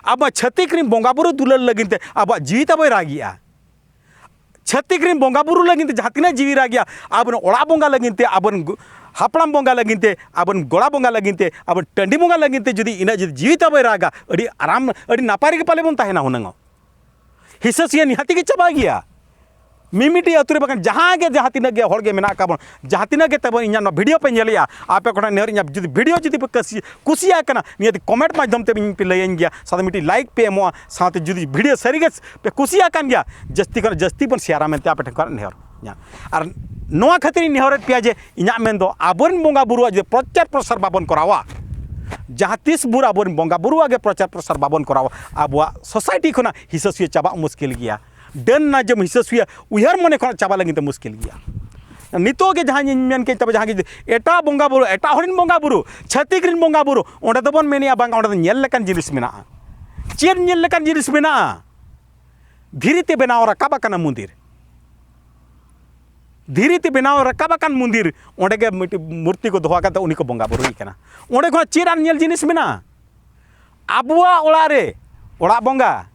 ᱟᱵᱚ ᱪᱷᱟᱹᱛᱤᱠ ᱨᱮᱱ ᱵᱚᱸᱜᱟ ᱵᱩᱨᱩ ᱫᱩᱞᱟᱹᱲ ᱞᱟᱹᱜᱤᱫ ᱛᱮ ᱟᱵᱚᱣᱟᱜ ᱡᱤᱣᱤ ᱛᱟᱵᱚᱭ ᱨᱟᱜᱮᱜᱼᱟ᱾ ᱪᱷᱟᱹᱛᱤᱠ ᱨᱮᱱ ᱵᱚᱸᱜᱟ ᱵᱩᱨᱩ ᱞᱟᱹᱜᱤᱫ ᱛᱮ ᱡᱟᱦᱟᱸ ᱛᱤᱱᱟᱹᱜ ᱡᱤᱣᱤ ᱨᱟᱜᱮᱜᱼᱟ, ᱟᱵᱚᱨᱮᱱ ᱚᱲᱟᱜ ᱵᱚᱸᱜᱟ ᱞᱟᱹᱜᱤᱫ ᱛᱮ, ᱟᱵᱚᱨᱮᱱ ᱜᱚ-, ᱦᱟᱯᱲᱟᱢ ᱵᱚᱸᱜᱟ ᱞᱟᱹᱜᱤᱫ ᱛᱮ, ᱟᱵᱚᱨᱮᱱ ᱜᱚᱲᱟ ᱵᱚᱸᱜᱟ ᱞᱟᱹᱜᱤᱫ ᱛᱮ, ᱟᱵᱚ ᱴᱟᱺᱰᱤ ᱵᱚᱸᱜᱟ ᱞᱟᱹᱜᱤᱫ ᱛᱮ ᱡᱩᱫᱤ ᱤᱱᱟᱹᱜ ᱡᱩᱫᱤ ᱡᱤᱣᱤ ᱛᱟᱵᱚᱭ ᱨᱟᱜᱟ, ᱟᱹᱰᱤ ᱟᱨᱟᱢ, ᱟᱹᱰᱤ ᱱᱟᱯᱟᱭ ᱨᱮᱜᱮ ᱯᱟᱞᱮ ᱵᱚᱱ ᱛᱟᱦᱮᱱᱟ ᱦᱩᱱᱟᱹᱝ᱾ ᱦᱤᱥᱟᱹ ᱥᱩᱭᱟᱹ ᱱᱤᱦᱟᱹᱛᱤ ᱜᱮ ᱪᱟᱵᱟᱜ ᱜᱮᱭᱟ᱾ ᱢᱤᱢᱤᱫᱴᱤᱡ ᱟᱹᱛᱩ ᱨᱮ ᱵᱟᱠᱷᱟᱱ ᱡᱟᱦᱟᱸ ᱜᱮ, ᱡᱟᱦᱟᱸ ᱛᱤᱱᱟᱹᱜ ᱜᱮ ᱦᱚᱲ ᱜᱮ ᱢᱮᱱᱟᱜ ᱟᱠᱟᱫ ᱵᱚᱱ, ᱡᱟᱦᱟᱸ ᱛᱤᱱᱟᱹᱜ ᱜᱮ ᱛᱟᱵᱚᱱ ᱤᱧᱟᱹᱜ ᱱᱚᱣᱟ ᱵᱷᱤᱰᱤᱭᱳ ᱯᱮ ᱧᱮᱞᱮᱜᱼᱟ, ᱟᱯᱮ ᱠᱚᱴᱷᱮᱱ ᱱᱮᱦᱚᱨ, ᱤᱧᱟᱹᱜ ᱡᱩᱫᱤ ᱵᱷᱤᱰᱤᱭᱳ ᱡᱩᱫᱤ ᱯᱮ ᱠᱩᱥᱤ, ᱠᱩᱥᱤᱭᱟᱜ ᱠᱟᱱᱟ, ᱱᱤᱦᱟᱹᱛᱤ ᱠᱚᱢᱮᱱᱴ ᱢᱟᱫᱽᱫᱷᱚᱢ ᱛᱮ ᱤᱧ ᱯᱮ ᱞᱟᱹᱭᱟᱹᱧ ᱜᱮᱭᱟ, ᱥᱟᱶᱛᱮ ᱢᱤᱫᱴᱤᱡ ᱞᱟᱭᱤᱠ ᱯᱮ ᱮᱢᱚᱜᱼᱟ, ᱥᱟᱶᱛᱮ ᱡᱩᱫᱤ ᱵᱷᱤᱰᱤᱭᱳ ᱥᱟᱹᱨᱤᱜᱮ ᱯᱮ ᱠᱩᱥᱤᱭᱟᱜ ᱠᱟᱱ ᱜᱮᱭᱟ, ᱡᱟᱹᱥᱛᱤ ᱠᱷᱚᱱ ᱡᱟᱹᱥᱛᱤ ᱵᱚᱱ ᱥᱮᱭᱟᱨᱟ ᱢᱮᱱᱛᱮ ᱟᱯᱮ ᱴᱷᱮᱱ ᱠᱷᱚᱱ ᱱᱮᱦᱚᱨ᱾ ᱟᱨ ᱱᱚᱣᱟ ᱠᱷᱟᱹᱛᱤᱨ ᱤᱧ ᱱᱮᱦᱚᱨᱮᱫ ᱯᱮᱭᱟ ᱡᱮ ᱤᱧᱟᱹᱜ ᱢᱮᱱ ᱫᱚ ᱟᱵᱚᱨᱮᱱ ᱵᱚᱸᱜᱟ ᱵᱩᱨᱩᱣᱟᱜ ᱡᱩᱫᱤ ᱯᱨᱚᱪᱟᱨ ᱯᱨᱚᱥᱟᱨ ᱵᱟᱵᱚᱱ ᱠᱚᱨᱟᱣᱟ, ᱡᱟᱦᱟᱸ ᱛᱤᱥ ᱵᱷᱳᱨ ᱟᱵᱚᱨᱮᱱ ᱵᱚᱸᱜᱟ ᱵᱩᱨᱩᱣᱟᱜ ᱜᱮ ᱯᱨᱚᱪᱟᱨ ᱯᱨᱚᱥᱟᱨ ᱵᱟᱵᱚᱱ ᱠᱚᱨᱟᱣᱟ, ᱟᱵᱚᱣᱟᱜ ᱥᱳᱥᱟᱭᱴᱤ ᱠᱷᱚᱱᱟᱜ ᱦᱤᱥᱟᱹ ᱥᱩᱭᱟᱹ ᱪᱟᱵᱟᱜ ᱢᱩᱥᱠᱤᱞ ᱜᱮᱭᱟ᱾ ᱰᱟᱹᱱ ᱱᱟᱡᱚᱢ ᱦᱤᱥᱟᱹ ᱥᱩᱭᱟᱹ ᱩᱭᱦᱟᱹᱨ ᱢᱚᱱᱮ ᱠᱷᱚᱱᱟᱜ ᱪᱟᱵᱟ ᱞᱟᱹᱜᱤᱫ ᱛᱮ ᱢᱩᱥᱠᱤᱞ ᱜᱮᱭᱟ᱾ ᱱᱤᱛᱚᱜ ᱜᱮ ᱡᱟᱦᱟᱸ ᱤᱧ ᱢᱮᱱ ᱠᱮᱫ ᱛᱟᱵᱚ, ᱡᱟᱦᱟᱸ ᱜᱮ ᱮᱴᱟᱜ ᱵᱚᱸᱜᱟ ᱵᱩᱨᱩ, ᱮᱴᱟᱜ ᱦᱚᱲ ᱨᱮᱱ ᱵᱚᱸᱜᱟ ᱵᱩᱨᱩ, ᱚᱸᱰᱮ ᱫᱚᱵᱚᱱ ᱢᱮᱱᱮᱜᱼᱟ ᱵᱟᱝ, ᱚᱸᱰᱮ ᱫᱚ ᱧᱮᱞ ᱞᱮᱠᱟᱱ ᱡᱤᱱᱤᱥ ᱢᱮᱱᱟᱜᱼᱟ᱾ ᱪᱮᱫ ᱧᱮᱞ ᱞᱮᱠᱟᱱ ᱡᱤᱱᱤᱥ ᱢᱮᱱᱟᱜᱼᱟ? ᱫᱷᱤᱨᱤ ᱛᱮ ᱵᱮᱱᱟᱣ ᱨᱟᱠᱟᱵ ᱟᱠᱟᱱᱟ ᱢᱚᱱᱫᱤᱨ᱾ ᱫᱷᱤᱨᱤ ᱛᱮ ᱵᱮᱱᱟᱣ ᱨᱟᱠᱟᱵ ᱟᱠᱟᱱ ᱢᱚᱱᱫᱤᱨ, ᱚᱸᱰᱮ ᱜᱮ ᱢᱤᱫᱴᱤᱡ ᱢᱩᱨᱛᱤ ᱠᱚ ᱫᱚᱦᱚ ᱟᱠᱟᱫ ᱛᱮ ᱩᱱᱤ ᱠᱚ ᱵᱚᱸᱜᱟ ᱵᱩᱨᱩᱭ ᱠᱟᱱᱟ᱾ ᱚᱸᱰᱮ ᱠᱷᱚᱱᱟᱜ ᱪᱮᱫ ᱟᱨ ᱧᱮᱞ ᱡᱤᱱᱤᱥ ᱢᱮᱱᱟᱜᱼᱟ? ᱟᱵᱚᱣᱟᱜ ᱚᱲᱟᱜ ᱨᱮ ᱚᱲᱟᱜ ᱵᱚᱸᱜᱟ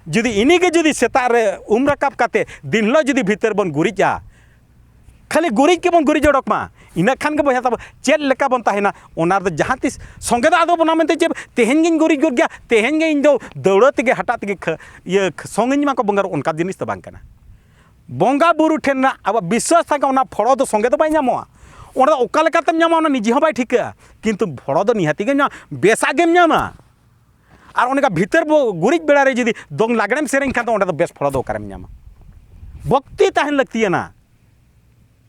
ᱡᱩᱫᱤ ᱤᱱᱤ ᱜᱮ ᱡᱩᱫᱤ ᱥᱮᱛᱟᱜ ᱨᱮ ᱩᱢ ᱨᱟᱠᱟᱵ ᱠᱟᱛᱮ ᱫᱤᱱ ᱦᱤᱞᱳᱜ ᱡᱩᱫᱤ ᱵᱷᱤᱛᱟᱹᱨ ᱵᱚᱱ ᱜᱩᱨᱤᱡᱟ, ᱠᱷᱟᱹᱞᱤ ᱜᱩᱨᱤᱡ ᱜᱮᱵᱚᱱ ᱜᱩᱨᱤᱡ ᱚᱰᱚᱠ ᱢᱟ, ᱤᱱᱟᱹ ᱠᱷᱟᱱ ᱜᱮ ᱵᱚᱭᱦᱟ ᱛᱟᱵᱚ ᱪᱮᱫ ᱞᱮᱠᱟ ᱵᱚᱱ ᱛᱟᱦᱮᱱᱟ? ᱚᱱᱟ ᱨᱮᱫᱚ ᱡᱟᱦᱟᱸ ᱛᱤᱥ ᱥᱚᱸᱜᱮ ᱫᱚ ᱟᱫᱚ ᱵᱚᱱᱟ ᱢᱮᱱᱛᱮ ᱡᱮ ᱛᱮᱦᱮᱧ ᱜᱤᱧ ᱜᱩᱨᱤᱡ ᱜᱚᱫ ᱜᱮᱭᱟ, ᱛᱮᱦᱮᱧ ᱜᱮ ᱤᱧ ᱫᱚ ᱫᱟᱹᱣᱲᱟᱹ ᱛᱮᱜᱮ ᱦᱟᱴᱟᱜ ᱛᱮᱜᱮ ᱠᱷᱟᱹ-, ᱤᱭᱟᱹ ᱥᱚᱝ ᱤᱧ ᱢᱟ ᱠᱚ ᱵᱚᱸᱜᱟ, ᱚᱱᱠᱟ ᱡᱤᱱᱤᱥ ᱫᱚ ᱵᱟᱝ ᱠᱟᱱᱟ᱾ ᱵᱚᱸᱜᱟ ᱵᱩᱨᱩ ᱴᱷᱮᱱ ᱨᱮᱱᱟᱜ ᱟᱵᱚᱣᱟᱜ ᱵᱤᱥᱣᱟᱥ ᱛᱟᱦᱮᱸ ᱠᱷᱟᱱ ᱚᱱᱟ ᱯᱷᱚᱲᱚ ᱫᱚ ᱥᱚᱸᱜᱮ ᱫᱚ ᱵᱟᱭ ᱧᱟᱢᱚᱜᱼᱟ᱾ ᱚᱸᱰᱮ ᱫᱚ ᱚᱠᱟ ᱞᱮᱠᱟᱛᱮᱢ ᱧᱟᱢᱟ ᱚᱱᱟ ᱱᱤᱡᱮ ᱦᱚᱸ ᱵᱟᱭ ᱴᱷᱤᱠᱟᱹᱜᱼᱟ, ᱠᱤᱱᱛᱩ ᱯᱷᱚᱲᱚ ᱫᱚ ᱱᱤᱦᱟᱹᱛᱤ ᱜᱮᱢ ᱧᱟᱢᱟ, ᱵᱮᱥᱟᱜ ᱜᱮᱢ ᱧᱟᱢᱟ᱾ ᱟᱨ ᱚᱱᱠᱟ ᱵᱷᱤᱛᱟᱹᱨ ᱵᱚ ᱜᱩᱨᱤᱡ ᱵᱮᱲᱟ ᱨᱮ ᱡᱩᱫᱤ ᱫᱚᱝ ᱞᱟᱜᱽᱲᱮᱢ ᱥᱮᱨᱮᱧ ᱠᱷᱟᱱ ᱫᱚ ᱚᱸᱰᱮ ᱫᱚ ᱵᱮᱥ ᱯᱷᱚᱲᱚ ᱫᱚ ᱚᱠᱟᱨᱮᱢ ᱧᱟᱢᱟ? ᱵᱷᱚᱠᱛᱤ ᱛᱟᱦᱮᱱ ᱞᱟᱹᱠᱛᱤᱭᱟᱱᱟ᱾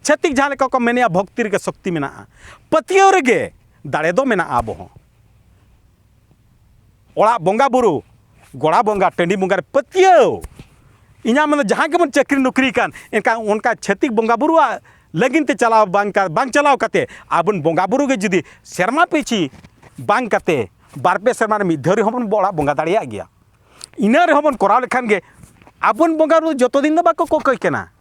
ᱪᱷᱟᱹᱛᱤᱠ ᱡᱟᱦᱟᱸ ᱞᱮᱠᱟ ᱠᱚ ᱢᱮᱱᱮᱜᱼᱟ, ᱵᱷᱚᱠᱛᱤ ᱨᱮᱜᱮ ᱥᱚᱠᱛᱤ ᱢᱮᱱᱟᱜᱼᱟ, ᱯᱟᱹᱛᱭᱟᱹᱣ ᱨᱮᱜᱮ ᱫᱟᱲᱮ ᱫᱚ ᱢᱮᱱᱟᱜᱼᱟ᱾ ᱟᱵᱚ ᱦᱚᱸ ᱚᱲᱟᱜ ᱵᱚᱸᱜᱟ ᱵᱩᱨᱩ, ᱜᱚᱲᱟ ᱵᱚᱸᱜᱟ, ᱴᱟᱺᱰᱤ ᱵᱚᱸᱜᱟ ᱨᱮ ᱯᱟᱹᱛᱭᱟᱹᱣ᱾ ᱤᱧᱟᱹᱜ ᱢᱮᱱᱫᱚ ᱡᱟᱦᱟᱸ ᱜᱮᱵᱚᱱ ᱪᱟᱹᱠᱨᱤ ᱱᱚᱠᱨᱤ ᱠᱟᱱ, ᱮᱱᱠᱷᱟᱱ ᱚᱱᱠᱟ ᱪᱷᱟᱹᱛᱤᱠ ᱵᱚᱸᱜᱟ ᱵᱩᱨᱩᱣᱟᱜ ᱞᱟᱹᱜᱤᱫ ᱛᱮ ᱪᱟᱞᱟᱣ ᱵᱟᱝ ᱠᱟ-, ᱵᱟᱝ ᱪᱟᱞᱟᱣ ᱠᱟᱛᱮ ᱟᱵᱚᱱ ᱵᱚᱸᱜᱟ ᱵᱩᱨᱩ ᱜᱮ ᱡᱩᱫᱤ ᱥᱮᱨᱢᱟ ᱯᱤᱪᱷᱤ ᱵᱟᱝ ᱠᱟᱛᱮ ᱵᱟᱨ ᱯᱮ ᱥᱮᱨᱢᱟ ᱨᱮ ᱢᱤᱫ ᱫᱷᱟᱣ ᱨᱮᱦᱚᱸ ᱵᱚᱱ ᱚᱲᱟᱜ ᱵᱚᱸᱜᱟ ᱫᱟᱲᱮᱭᱟᱜ ᱜᱮᱭᱟ᱾ ᱤᱱᱟᱹ ᱨᱮᱦᱚᱸ ᱵᱚᱱ ᱠᱚᱨᱟᱣ ᱞᱮᱠᱷᱟᱱ ᱜᱮ ᱟᱵᱚᱱ ᱵᱚᱸᱜᱟ ᱵᱩᱨᱩ ᱡᱚᱛᱚ ᱫᱤᱱ ᱫᱚ ᱵᱟᱠᱚ ᱠᱚᱠᱚᱭ ᱠᱟᱱᱟ᱾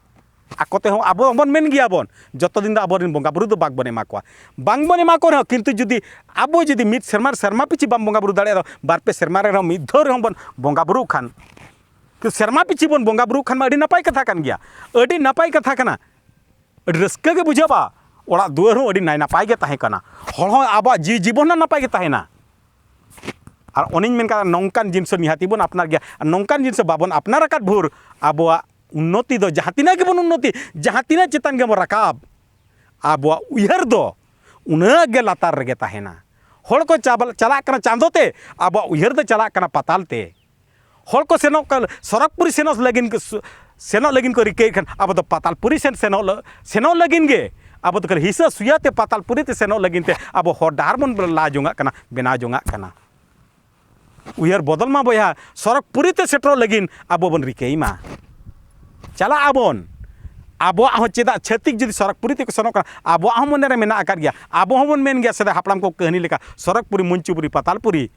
ᱟᱠᱚ ᱛᱮᱦᱚᱸ ᱟᱵᱚ ᱦᱚᱸᱵᱚᱱ ᱢᱮᱱ ᱜᱮᱭᱟᱵᱚᱱ, ᱡᱚᱛᱚ ᱫᱤᱱ ᱫᱚ ᱟᱵᱚᱨᱮᱱ ᱵᱚᱸᱜᱟ ᱵᱩᱨᱩ ᱫᱚ ᱵᱟᱝᱵᱚᱱ ᱮᱢᱟ ᱠᱚᱣᱟ᱾ ᱵᱟᱝᱵᱚᱱ ᱮᱢᱟ ᱠᱚ ᱨᱮᱦᱚᱸ, ᱠᱤᱱᱛᱩ ᱡᱩᱫᱤ ᱟᱵᱚ ᱡᱩᱫᱤ ᱢᱤᱫ ᱥᱮᱨᱢᱟ, ᱥᱮᱨᱢᱟ ᱯᱤᱪᱷᱤ ᱵᱟᱢ ᱵᱚᱸᱜᱟ ᱵᱩᱨᱩ ᱫᱟᱲᱮᱭᱟᱜ ᱨᱮᱦᱚᱸ, ᱵᱟᱨ ᱯᱮ ᱥᱮᱨᱢᱟ ᱨᱮ ᱨᱮᱦᱚᱸ ᱢᱤᱫ ᱫᱷᱟᱣ ᱨᱮᱦᱚᱸ ᱵᱚᱱ ᱵᱚᱸᱜᱟ ᱵᱩᱨᱩᱜ ᱠᱷᱟᱱ, ᱠᱤᱱᱛᱩ ᱥᱮᱨᱢᱟ ᱯᱤᱪᱷᱤ ᱵᱚᱱ ᱵᱚᱸᱜᱟ ᱵᱩᱨᱩᱜ ᱠᱷᱟᱱ ᱢᱟ ᱟᱹᱰᱤ ᱱᱟᱯᱟᱭ ᱠᱟᱛᱷᱟ ᱠᱟᱱ ᱜᱮᱭᱟ, ᱟᱹᱰᱤ ᱱᱟᱯᱟᱭ ᱠᱟᱛᱷᱟ ᱠᱟᱱᱟ᱾ ᱟᱹᱰᱤ ᱨᱟᱹᱥᱠᱟᱹ ᱜᱮ ᱵᱩᱡᱷᱟᱹᱜᱼᱟ᱾ ᱚᱲᱟᱜ ᱫᱩᱣᱟᱹᱨ ᱦᱚᱸ ᱟᱹᱰᱤ ᱱᱟᱭ ᱱᱟᱯᱟᱭ ᱜᱮ ᱛᱟᱦᱮᱸ ᱠᱟᱱᱟ, ᱦᱚᱲ ᱦᱚᱸ ᱟᱵᱚᱣᱟᱜ ᱡᱤᱣᱤ ᱡᱤᱵᱚᱱ ᱦᱚᱸ ᱱᱟᱯᱟᱭ ᱜᱮ ᱛᱟᱦᱮᱱᱟ᱾ ᱟᱨ ᱚᱱᱮᱧ ᱢᱮᱱ ᱠᱟᱫᱟ, ᱱᱚᱝᱠᱟᱱ ᱡᱤᱱᱤᱥ ᱱᱤᱦᱟᱹᱛᱤ ᱵᱚᱱ ᱟᱯᱱᱟᱨ ᱜᱮᱭᱟ᱾ ᱟᱨ ᱱᱚᱝᱠᱟᱱ ᱡᱤᱱᱤᱥ ᱵᱟᱵᱚᱱ ᱟᱯᱱᱟᱨ ᱟᱠᱟᱫ ᱵᱷᱳᱨ ᱟᱵᱚᱣᱟᱜ ᱩᱱᱱᱚᱛᱤ ᱫᱚ, ᱡᱟᱦᱟᱸ ᱛᱤᱱᱟᱹᱜ ᱜᱮᱵᱚᱱ ᱩᱱᱱᱚᱛᱤ, ᱡᱟᱦᱟᱸ ᱛᱤᱱᱟᱹᱜ ᱪᱮᱛᱟᱱ ᱜᱮᱵᱚᱱ ᱨᱟᱠᱟᱵ, ᱟᱵᱚᱣᱟᱜ ᱩᱭᱦᱟᱹᱨ ᱫᱚ ᱩᱱᱟᱹᱜ ᱜᱮ ᱞᱟᱛᱟᱨ ᱨᱮᱜᱮ ᱛᱟᱦᱮᱱᱟ᱾ ᱦᱚᱲ ᱠᱚ ᱪᱟᱵᱟ-, ᱪᱟᱞᱟᱜ ᱠᱟᱱᱟ ᱪᱟᱸᱫᱚ ᱛᱮ, ᱟᱵᱚᱣᱟᱜ ᱩᱭᱦᱟᱹᱨ ᱫᱚ ᱪᱟᱞᱟᱜ ᱠᱟᱱᱟ ᱯᱟᱛᱟᱞ ᱛᱮ᱾ ᱦᱚᱲ ᱠᱚ ᱥᱮᱱᱚᱜ ᱠᱟᱱ, ᱥᱚᱨᱚᱜᱽᱯᱩᱨᱤ ᱥᱮᱱᱚᱜ ᱞᱟᱹᱜᱤᱫ ᱠᱚ, ᱥᱮᱱᱚᱜ ᱞᱟᱹᱜᱤᱫ ᱠᱚ ᱨᱤᱠᱟᱹᱭᱮᱫ ᱠᱷᱟᱱ, ᱟᱵᱚ ᱫᱚ ᱯᱟᱛᱟᱞᱯᱩᱨᱤ ᱥᱮᱱ ᱥᱮᱱᱚᱜ ᱞᱟᱹ-, ᱥᱮᱱᱚᱜ ᱞᱟᱹᱜᱤᱫ ᱜᱮ ᱟᱵᱚ ᱫᱚ ᱠᱷᱟᱹᱞᱤ ᱦᱤᱥᱟᱹ ᱥᱩᱭᱟᱹ ᱛᱮ ᱯᱟᱛᱟᱞᱯᱩᱨᱤ ᱛᱮ ᱥᱮᱱᱚᱜ ᱞᱟᱹᱜᱤᱫ ᱛᱮ ᱟᱵᱚ ᱦᱚᱨ ᱰᱟᱦᱟᱨ ᱵᱚᱱ ᱞᱟ ᱡᱚᱝᱟᱜ ᱠᱟᱱᱟ, ᱵᱮᱱᱟᱣ ᱡᱚᱝᱟᱜ ᱠᱟᱱᱟ᱾ ᱩᱭᱦᱟᱹᱨ ᱵᱚᱫᱚᱞ ᱢᱟ ᱵᱚᱭᱦᱟ, ᱥᱚᱨᱚᱜᱽᱯᱩᱨᱤ ᱛᱮ ᱥᱮᱴᱮᱨᱚᱜ ᱞᱟᱹᱜᱤᱫ ᱟᱵᱚ ᱵᱚᱱ ᱨᱤᱠᱟᱹᱭ ᱢᱟ᱾ ᱪᱟᱞᱟᱜ ᱟᱵᱚᱱ, ᱟᱵᱚᱣᱟᱜ ᱦᱚᱸ ᱪᱮᱫᱟᱜ ᱪᱷᱟᱹᱛᱤᱠ ᱡᱩᱫᱤ ᱥᱚᱨᱚᱜᱽᱯᱩᱨᱤ ᱛᱮᱠᱚ ᱥᱮᱱᱚᱜ ᱠᱟᱱᱟ, ᱟᱵᱚᱣᱟᱜ ᱦᱚᱸ ᱢᱚᱱᱮ ᱨᱮ ᱢᱮᱱᱟᱜ ᱟᱠᱟᱫ ᱜᱮᱭᱟ᱾ ᱟᱵᱚ ᱦᱚᱸᱵᱚᱱ ᱢᱮᱱ ᱜᱮᱭᱟ ᱥᱮᱫᱟᱭ ᱦᱟᱯᱲᱟᱢ ᱠᱚ ᱠᱟᱹᱦᱱᱤ ᱞᱮᱠᱟ, ᱥᱚᱨᱚᱜᱽᱯᱩᱨᱤ, ᱢᱚᱧᱪᱩᱯᱩᱨᱤ, ᱯᱟᱛᱟᱞᱯᱩᱨᱤ,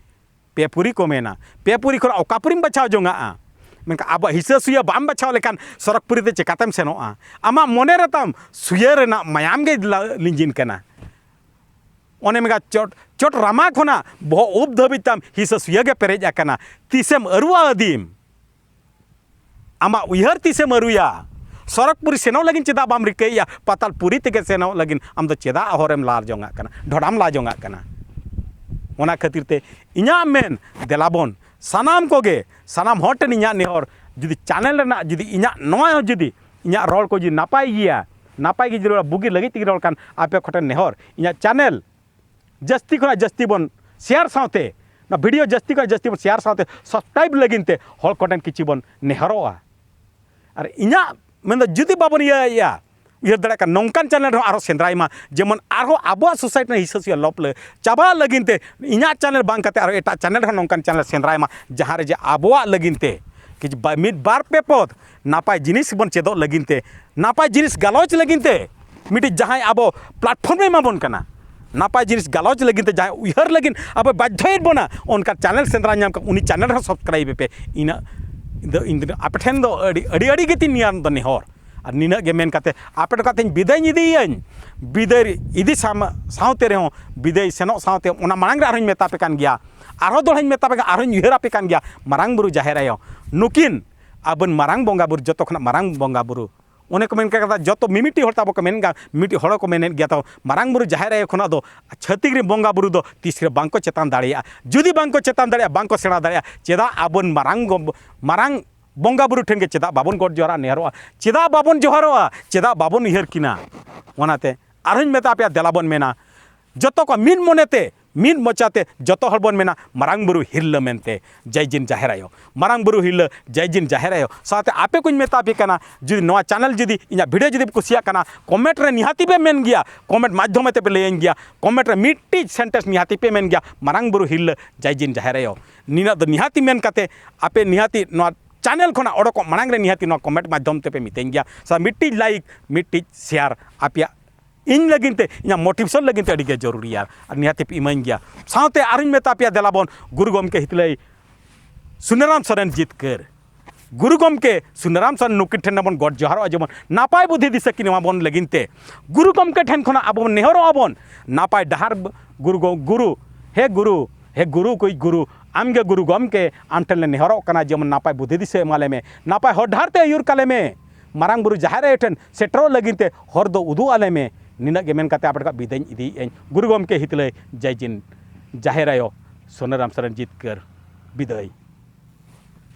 ᱯᱮ ᱯᱩᱨᱤ ᱠᱚ ᱢᱮᱱᱟ᱾ ᱯᱮ ᱯᱩᱨᱤ ᱠᱷᱚᱱᱟᱜ ᱚᱠᱟ ᱯᱩᱨᱤᱢ ᱵᱟᱪᱷᱟᱣ ᱡᱚᱝᱟᱜᱼᱟ? ᱢᱮᱱᱠᱷᱟᱱ ᱟᱵᱚᱣᱟᱜ ᱦᱤᱥᱟᱹ ᱥᱩᱭᱟᱹ ᱵᱟᱢ ᱵᱟᱪᱷᱟᱣ ᱞᱮᱠᱷᱟᱱ ᱥᱚᱨᱚᱜᱽᱯᱩᱨᱤ ᱛᱮ ᱪᱮᱠᱟᱛᱮᱢ ᱥᱮᱱᱚᱜᱼᱟ? ᱟᱢᱟᱜ ᱢᱚᱱᱮ ᱨᱮ ᱛᱟᱢ ᱥᱩᱭᱟᱹ ᱨᱮᱱᱟᱜ ᱢᱟᱭᱟᱢ ᱜᱮ ᱞᱟ-, ᱞᱤᱸᱡᱤᱱ ᱠᱟᱱᱟ᱾ ᱚᱱᱮ ᱢᱮᱱᱟ ᱪᱚᱴ, ᱪᱚᱴ ᱨᱟᱢᱟ ᱠᱷᱚᱱᱟᱜ ᱵᱚᱦᱚᱜ ᱩᱵ ᱫᱷᱟᱹᱵᱤᱡ ᱛᱟᱢ ᱦᱤᱥᱟᱹ ᱥᱩᱭᱟᱹ ᱜᱮ ᱯᱮᱨᱮᱡ ᱟᱠᱟᱱᱟ᱾ ᱛᱤᱥᱮᱢ ᱟᱹᱨᱩᱣᱟ ᱟᱹᱫᱤᱢ? ᱟᱢᱟᱜ ᱩᱭᱦᱟᱹᱨ ᱛᱤᱥᱮᱢ ᱟᱹᱨᱩᱭᱟ? ᱥᱚᱨᱚᱜᱽᱯᱩᱨᱤ ᱥᱮᱱᱚᱜ ᱞᱟᱹᱜᱤᱫ ᱪᱮᱫᱟᱜ ᱵᱟᱢ ᱨᱤᱠᱟᱹᱭᱮᱫᱼᱟ? ᱯᱟᱛᱟᱞᱯᱩᱨᱤ ᱛᱮᱜᱮ ᱥᱮᱱᱚᱜ ᱞᱟᱹᱜᱤᱫ ᱟᱢ ᱫᱚ ᱪᱮᱫᱟᱜ ᱦᱚᱨᱮᱢ ᱞᱟᱲ ᱡᱚᱝᱟᱜ ᱠᱟᱱᱟ, ᱰᱷᱚᱰᱟᱢ ᱞᱟ ᱡᱚᱝᱟᱜ ᱠᱟᱱᱟ? ᱚᱱᱟ ᱠᱷᱟᱹᱛᱤᱨ ᱛᱮ ᱤᱧᱟᱹᱜ ᱢᱮᱱ, ᱫᱮᱞᱟᱵᱚᱱ ᱥᱟᱱᱟᱢ ᱠᱚᱜᱮ, ᱥᱟᱱᱟᱢ ᱦᱚᱲ ᱴᱷᱮᱱ ᱤᱧᱟᱹᱜ ᱱᱮᱦᱚᱨ, ᱡᱩᱫᱤ ᱪᱮᱱᱮᱞ ᱨᱮᱱᱟᱜ ᱡᱩᱫᱤ ᱤᱧᱟᱹᱜ ᱱᱚᱣᱟ ᱦᱚᱸ ᱡᱩᱫᱤ ᱤᱧᱟᱹᱜ ᱨᱚᱲ ᱠᱚ ᱡᱩᱫᱤ ᱱᱟᱯᱟᱭ ᱜᱮᱭᱟ, ᱱᱟᱯᱟᱭ ᱜᱮ ᱡᱩᱫᱤ ᱨᱚᱲ, ᱵᱩᱜᱤ ᱞᱟᱹᱜᱤᱫ ᱛᱮᱜᱮ ᱨᱚᱲ ᱠᱟᱱ, ᱟᱯᱮ ᱠᱚᱴᱷᱮᱱ ᱱᱮᱦᱚᱨ, ᱤᱧᱟᱹᱜ ᱪᱮᱱᱮᱞ ᱡᱟᱹᱥᱛᱤ ᱠᱷᱚᱱᱟᱜ ᱡᱟᱹᱥᱛᱤ ᱵᱚᱱ ᱥᱮᱭᱟᱨ ᱥᱟᱶᱛᱮ, ᱱᱚᱣᱟ ᱵᱷᱤᱰᱤᱭᱳ ᱡᱟᱹᱥᱛᱤ ᱠᱷᱚᱱᱟᱜ ᱡᱟᱹᱥᱛᱤ ᱵᱚᱱ ᱥᱮᱭᱟᱨ ᱥᱟᱶᱛᱮ ᱥᱟᱵᱥᱠᱨᱟᱭᱤᱵ ᱞᱟᱹᱜᱤᱫ ᱛᱮ ᱦᱚᱲ ᱠᱚᱴᱷᱮᱱ ᱠᱤᱪᱷᱩ ᱵᱚᱱ ᱱᱮᱦᱚᱨᱚᱜᱼᱟ᱾ ᱟᱨ ᱤᱧᱟᱹᱜ ᱢᱮᱱᱫᱚ ᱡᱩᱫᱤ ᱵᱟᱵᱚᱱ ᱤᱭᱟᱹᱭᱮᱫᱼᱟ, ᱩᱭᱦᱟᱹᱨ ᱫᱟᱲᱮᱭᱟᱜ ᱠᱟᱱᱟ, ᱱᱚᱝᱠᱟᱱ ᱪᱮᱱᱮᱞ ᱨᱮᱦᱚᱸ ᱟᱨᱦᱚᱸ ᱥᱮᱸᱫᱽᱨᱟᱭ ᱢᱟ, ᱡᱮᱢᱚᱱ ᱟᱨᱦᱚᱸ ᱟᱵᱚᱣᱟᱜ ᱥᱳᱥᱟᱭᱴᱤ ᱨᱮᱱᱟᱜ ᱦᱤᱥᱟᱹ ᱥᱩᱭᱟᱹ ᱞᱚᱯ ᱞᱮ ᱪᱟᱵᱟ ᱞᱟᱹᱜᱤᱫ ᱛᱮ ᱤᱧᱟᱹᱜ ᱪᱮᱱᱮᱞ ᱵᱟᱝ ᱠᱟᱛᱮ ᱟᱨᱦᱚᱸ ᱮᱴᱟᱜ ᱪᱮᱱᱮᱞ ᱨᱮᱦᱚᱸ ᱱᱚᱝᱠᱟᱱ ᱪᱮᱱᱮᱞ ᱥᱮᱸᱫᱽᱨᱟᱭ ᱢᱟ, ᱡᱟᱦᱟᱸ ᱨᱮ ᱡᱮ ᱟᱵᱚᱣᱟᱜ ᱞᱟᱹᱜᱤᱫ ᱛᱮ ᱠᱤᱪᱷᱩ ᱵᱟ-, ᱢᱤᱫ ᱵᱟᱨ ᱯᱮ ᱯᱚᱫ ᱱᱟᱯᱟᱭ ᱡᱤᱱᱤᱥ ᱵᱚᱱ ᱪᱮᱫᱚᱜ ᱞᱟᱹᱜᱤᱫ ᱛᱮ, ᱱᱟᱯᱟᱭ ᱡᱤᱱᱤᱥ ᱜᱟᱞᱚᱪ ᱞᱟᱹᱜᱤᱫ ᱛᱮ ᱢᱤᱫᱴᱤᱡ ᱡᱟᱦᱟᱸᱭ ᱟᱵᱚ ᱯᱞᱟᱴᱯᱷᱚᱨᱢ ᱮ ᱮᱢᱟ ᱵᱚᱱ ᱠᱟᱱᱟ, ᱱᱟᱯᱟᱭ ᱡᱤᱱᱤᱥ ᱜᱟᱞᱚᱪ ᱞᱟᱹᱜᱤᱫ ᱛᱮ ᱡᱟᱦᱟᱸᱭ ᱩᱭᱦᱟᱹᱨ ᱞᱟᱹᱜᱤᱫ ᱟᱵᱚ ᱵᱟᱫᱽᱫᱷᱚᱭᱮᱫ ᱵᱚᱱᱟ, ᱚᱱᱠᱟ ᱪᱮᱱᱮᱞ ᱥᱮᱸᱫᱽᱨᱟ ᱧᱟᱢ ᱠᱟᱜ, ᱩᱱᱤ ᱪᱮᱱᱮᱞ ᱨᱮᱦᱚᱸ ᱥᱟᱵᱥᱠᱨᱟᱭᱤᱵ ᱮᱯᱮ᱾ ᱤᱱᱟᱹᱜ ᱫᱚ ᱤᱧ ᱫᱚ ᱟᱯᱮ ᱴᱷᱮᱱ ᱫᱚ ᱟᱹᱰᱤ, ᱟᱹᱰᱤ, ᱟᱹᱰᱤ ᱜᱮᱛᱤᱧ ᱱᱤᱭᱟᱹ ᱫᱚ ᱱᱮᱦᱚᱨ᱾ ᱟᱨ ᱱᱤᱱᱟᱹᱜ ᱜᱮ ᱢᱮᱱ ᱠᱟᱛᱮ ᱟᱯᱮ ᱴᱚᱴᱷᱟ ᱛᱮᱧ ᱵᱤᱫᱟᱹᱭ ᱤᱫᱤᱭᱟᱹᱧ᱾ ᱵᱤᱫᱟᱹᱭ ᱤᱫᱤ ᱥᱟᱢ-, ᱥᱟᱶᱛᱮ ᱨᱮᱦᱚᱸ, ᱵᱤᱫᱟᱹᱭ ᱥᱮᱱᱚᱜ ᱥᱟᱶᱛᱮ ᱚᱱᱟ ᱢᱟᱲᱟᱝ ᱨᱮ ᱟᱨᱦᱚᱸᱧ ᱢᱮᱛᱟ ᱯᱮ ᱠᱟᱱ ᱜᱮᱭᱟ, ᱟᱨᱦᱚᱸ ᱫᱚᱦᱲᱟᱧ ᱢᱮᱛᱟ ᱯᱮ ᱠᱟᱱ, ᱟᱨᱦᱚᱸᱧ ᱩᱭᱦᱟᱹᱨ ᱟᱯᱮ ᱠᱟᱱ ᱜᱮᱭᱟ, ᱢᱟᱨᱟᱝ ᱵᱩᱨᱩ, ᱡᱟᱦᱮᱨ ᱟᱭᱳ, ᱱᱩᱠᱤᱱ ᱟᱵᱚᱱ ᱢᱟᱨᱟᱝ ᱵᱚᱸᱜᱟ ᱵᱩᱨᱩ, ᱡᱚᱛᱚ ᱠᱷᱚᱱᱟᱜ ᱢᱟᱨᱟᱝ ᱵᱚᱸᱜᱟ ᱵᱩᱨᱩ, ᱚᱱᱮ ᱠᱚ ᱢᱮᱱ ᱠᱟᱫᱟ, ᱡᱚᱛᱚ ᱢᱤᱢᱤᱫᱴᱤᱡ ᱦᱚᱲ ᱛᱟᱵᱚ ᱠᱚ ᱢᱮᱱ ᱜᱟ-, ᱢᱤᱫᱴᱤᱡ ᱦᱚᱲ ᱠᱚ ᱢᱮᱱᱮᱫ ᱜᱮᱭᱟ, ᱛᱚ ᱢᱟᱨᱟᱝ ᱵᱩᱨᱩ ᱡᱟᱦᱮᱨ ᱟᱭᱳ ᱠᱷᱚᱱᱟᱜ ᱫᱚ ᱪᱷᱟᱹᱛᱤᱠ ᱨᱮᱱ ᱵᱚᱸᱜᱟ ᱵᱩᱨᱩ ᱫᱚ ᱛᱤᱥ ᱨᱮ ᱵᱟᱝᱠᱚ ᱪᱮᱛᱟᱱ ᱫᱟᱲᱮᱭᱟᱜᱼᱟ᱾ ᱡᱩᱫᱤ ᱵᱟᱝᱠᱚ ᱪᱮᱛᱟᱱ ᱫᱟᱲᱮᱭᱟᱜᱼᱟ, ᱵᱟᱝᱠᱚ ᱥᱮᱬᱟ ᱫᱟᱲᱮᱭᱟᱜᱼᱟ, ᱪᱮᱫᱟᱜ ᱟᱵᱚ ᱢᱟᱨᱟᱝ ᱜᱚ-, ᱢᱟᱨᱟᱝ ᱵᱚᱸᱜᱟ ᱵᱩᱨᱩ ᱴᱷᱮᱱ ᱜᱮ ᱪᱮᱫᱟᱜ ᱵᱟᱵᱚᱱ ᱜᱚᱰ ᱡᱚᱦᱟᱨᱚᱜᱼᱟ, ᱱᱮᱦᱚᱨᱚᱜᱼᱟ? ᱪᱮᱫᱟᱜ ᱵᱟᱵᱚᱱ ᱡᱚᱦᱟᱨᱚᱜᱼᱟ? ᱪᱮᱫᱟᱜ ᱵᱟᱵᱚᱱ ᱩᱭᱦᱟᱹᱨ ᱠᱤᱱᱟ? ᱚᱱᱟᱛᱮ ᱟᱨᱦᱚᱸᱧ ᱢᱮᱛᱟ ᱯᱮᱭᱟ, ᱫᱮᱞᱟ ᱵᱚᱱ ᱢᱮᱱᱟ, ᱡᱚᱛᱚ ᱠᱚ ᱢᱤᱫ ᱢᱚᱱᱮᱛᱮ, ᱢᱤᱫ ᱢᱚᱪᱟᱛᱮ ᱡᱚᱛᱚ ᱦᱚᱲ ᱵᱚᱱ ᱢᱮᱱᱟ, ᱢᱟᱨᱟᱝ ᱵᱩᱨᱩ ᱦᱤᱨᱞᱟᱹ ᱢᱮᱱᱛᱮ, ᱡᱟᱭ ᱡᱤᱱ ᱡᱟᱦᱮᱨ ᱟᱭᱳ, ᱢᱟᱨᱟᱝ ᱵᱩᱨᱩ ᱦᱤᱨᱞᱟᱹ, ᱡᱟᱭ ᱡᱤᱱ ᱡᱟᱦᱮᱨ ᱟᱭᱳ᱾ ᱥᱟᱶᱛᱮ ᱟᱯᱮ ᱠᱚᱧ ᱢᱮᱛᱟ ᱯᱮ ᱠᱟᱱᱟ, ᱡᱩᱫᱤ ᱱᱚᱣᱟ channel ᱡᱩᱫᱤ ᱤᱧᱟᱹᱜ video ᱡᱩᱫᱤ ᱯᱮ ᱠᱩᱥᱤᱭᱟᱜ ᱠᱟᱱᱟ, comment ᱨᱮ ᱱᱤᱦᱟᱹᱛᱤ ᱯᱮ ᱢᱮᱱ ᱜᱮᱭᱟ, comment ᱢᱟᱫᱽᱫᱷᱚᱢ ᱛᱮ ᱯᱮ ᱞᱟᱹᱭᱟᱹᱧ ᱜᱮᱭᱟ, comment ᱨᱮ ᱢᱤᱫᱴᱤᱡ sentence ᱱᱤᱦᱟᱹᱛᱤ ᱯᱮ ᱢᱮᱱ ᱜᱮᱭᱟ, ᱢᱟᱨᱟᱝ ᱵᱩᱨᱩ ᱦᱤᱨᱞᱟᱹ, ᱡᱟᱭ ᱡᱤᱱ ᱡᱟᱦᱮᱨ ᱟᱭᱳ᱾ ᱱᱤᱱᱟᱹᱜ ᱫᱚ ᱱᱤᱦᱟᱹᱛᱤ ᱢᱮᱱ ᱠᱟᱛᱮ ᱟᱯᱮ ᱱᱤᱦᱟᱹᱛᱤ ᱱᱚᱣᱟ channel ᱠᱷᱚᱱᱟᱜ ᱚᱰᱚᱠᱚᱜ ᱢᱟᱲᱟᱝ ᱨᱮ ᱱᱤᱦᱟᱹᱛᱤ ᱱᱚᱣᱟ comment ᱢᱟᱫᱽᱫᱷᱚᱢ ᱛᱮᱯᱮ ᱢᱤᱛᱟᱹᱧ ᱜᱮᱭᱟ᱾ ᱥᱮ ᱢᱤᱫᱴᱤᱡ like, ᱢᱤᱫᱴᱤᱡ share ᱟᱯᱮᱭᱟᱜ ᱤᱧ ᱞᱟᱹᱜᱤᱫ ᱛᱮ, ᱤᱧᱟᱹᱜ motivation ᱞᱟᱹᱜᱤᱫ ᱛᱮ ᱟᱹᱰᱤ ᱜᱮ ᱡᱚᱨᱩᱨᱤᱭᱟ, ᱟᱨ ᱱᱤᱦᱟᱹᱛᱤ ᱯᱮ ᱤᱢᱟᱹᱧ ᱜᱮᱭᱟ᱾ ᱥᱟᱶᱛᱮ ᱟᱨᱦᱚᱸᱧ ᱢᱮᱛᱟ ᱯᱮᱭᱟ, ᱫᱮᱞᱟ ᱵᱚᱱ ᱜᱩᱨᱩ ᱜᱚᱢᱠᱮ ᱦᱤᱛᱞᱟᱹᱭ ᱥᱩᱱᱟᱨᱟᱢ ᱥᱚᱨᱮᱱ ᱡᱤᱛᱠᱟᱹᱨ, ᱜᱩᱨᱩ ᱜᱚᱢᱠᱮ ᱥᱩᱱᱟᱨᱟᱢ ᱥᱚᱨᱮᱱ ᱱᱩᱠᱤᱱ ᱴᱷᱮᱱ ᱵᱚᱱ ᱜᱚᱰ ᱡᱚᱦᱟᱨᱚᱜᱼᱟ, ᱡᱮᱢᱚᱱ ᱱᱟᱯᱟᱭ ᱵᱩᱫᱷᱤ ᱫᱤᱥᱟᱹ ᱠᱤᱱ ᱮᱢᱟ ᱵᱚᱱ ᱞᱟᱹᱜᱤᱫ ᱛᱮ᱾ ᱜᱩᱨᱩ ᱜᱚᱢᱠᱮ ᱴᱷᱮᱱ ᱠᱷᱚᱱᱟᱜ ᱟᱵᱚ ᱵᱚᱱ ᱱᱮᱦᱚᱨᱚᱜᱼᱟ ᱵᱚᱱ, ᱱᱟᱯᱟᱭ ᱰᱟᱦᱟᱨ ᱵ-, ᱜᱩᱨᱩ ᱜᱚ-, ᱜᱩᱨᱩ, ᱦᱮ ᱜᱩᱨᱩ, ᱦᱮ ᱜᱩᱨᱩ ᱠᱚᱭ ᱜᱩᱨᱩ, ᱟᱢᱜᱮ ᱜᱩᱨᱩ ᱜᱚᱢᱠᱮ, ᱟᱢ ᱴᱷᱮᱱ ᱞᱮ ᱱᱮᱦᱚᱨᱚᱜ ᱠᱟᱱᱟ, ᱡᱮᱢᱚᱱ ᱱᱟᱯᱟᱭ ᱵᱩᱫᱷᱤ ᱫᱤᱥᱟᱹ ᱮᱢᱟᱞᱮ ᱢᱮ, ᱱᱟᱯᱟᱭ ᱦᱚᱨ ᱰᱟᱦᱟᱨ ᱛᱮ ᱟᱹᱭᱩᱨ ᱠᱟᱞᱮ ᱢᱮ, ᱢᱟᱨᱟᱝ ᱵᱩᱨᱩ ᱡᱟᱦᱮᱨ ᱟᱭᱳ ᱴᱷᱮᱱ ᱥᱮᱴᱮᱨᱚᱜ ᱞᱟᱹᱜᱤᱫ ᱛᱮ ᱦᱚᱨ ᱫᱚ ᱩᱫᱩᱜ ᱟᱞᱮ ᱢᱮ᱾ ᱱᱤᱱᱟᱹᱜ ᱜᱮ ᱢᱮᱱ ᱠᱟᱛᱮ ᱟᱯᱮ ᱴᱷᱮᱱ ᱠᱷᱚᱱ ᱵᱤᱫᱟᱹᱭᱤᱧ ᱤᱫᱤᱭᱮᱫ ᱟᱹᱧ᱾ ᱜᱩᱨᱩ ᱜᱚᱢᱠᱮ ᱦᱤᱛᱞᱟᱹᱭ, ᱡᱟᱭ ᱡᱤᱱ ᱡᱟᱦᱮᱨ ᱟᱭᱳ ᱥᱩᱱᱟᱨᱟᱢ ᱥᱚᱨᱮᱱ ᱡᱤᱛᱠᱟᱹᱨ, ᱵᱤᱫᱟᱹᱭ᱾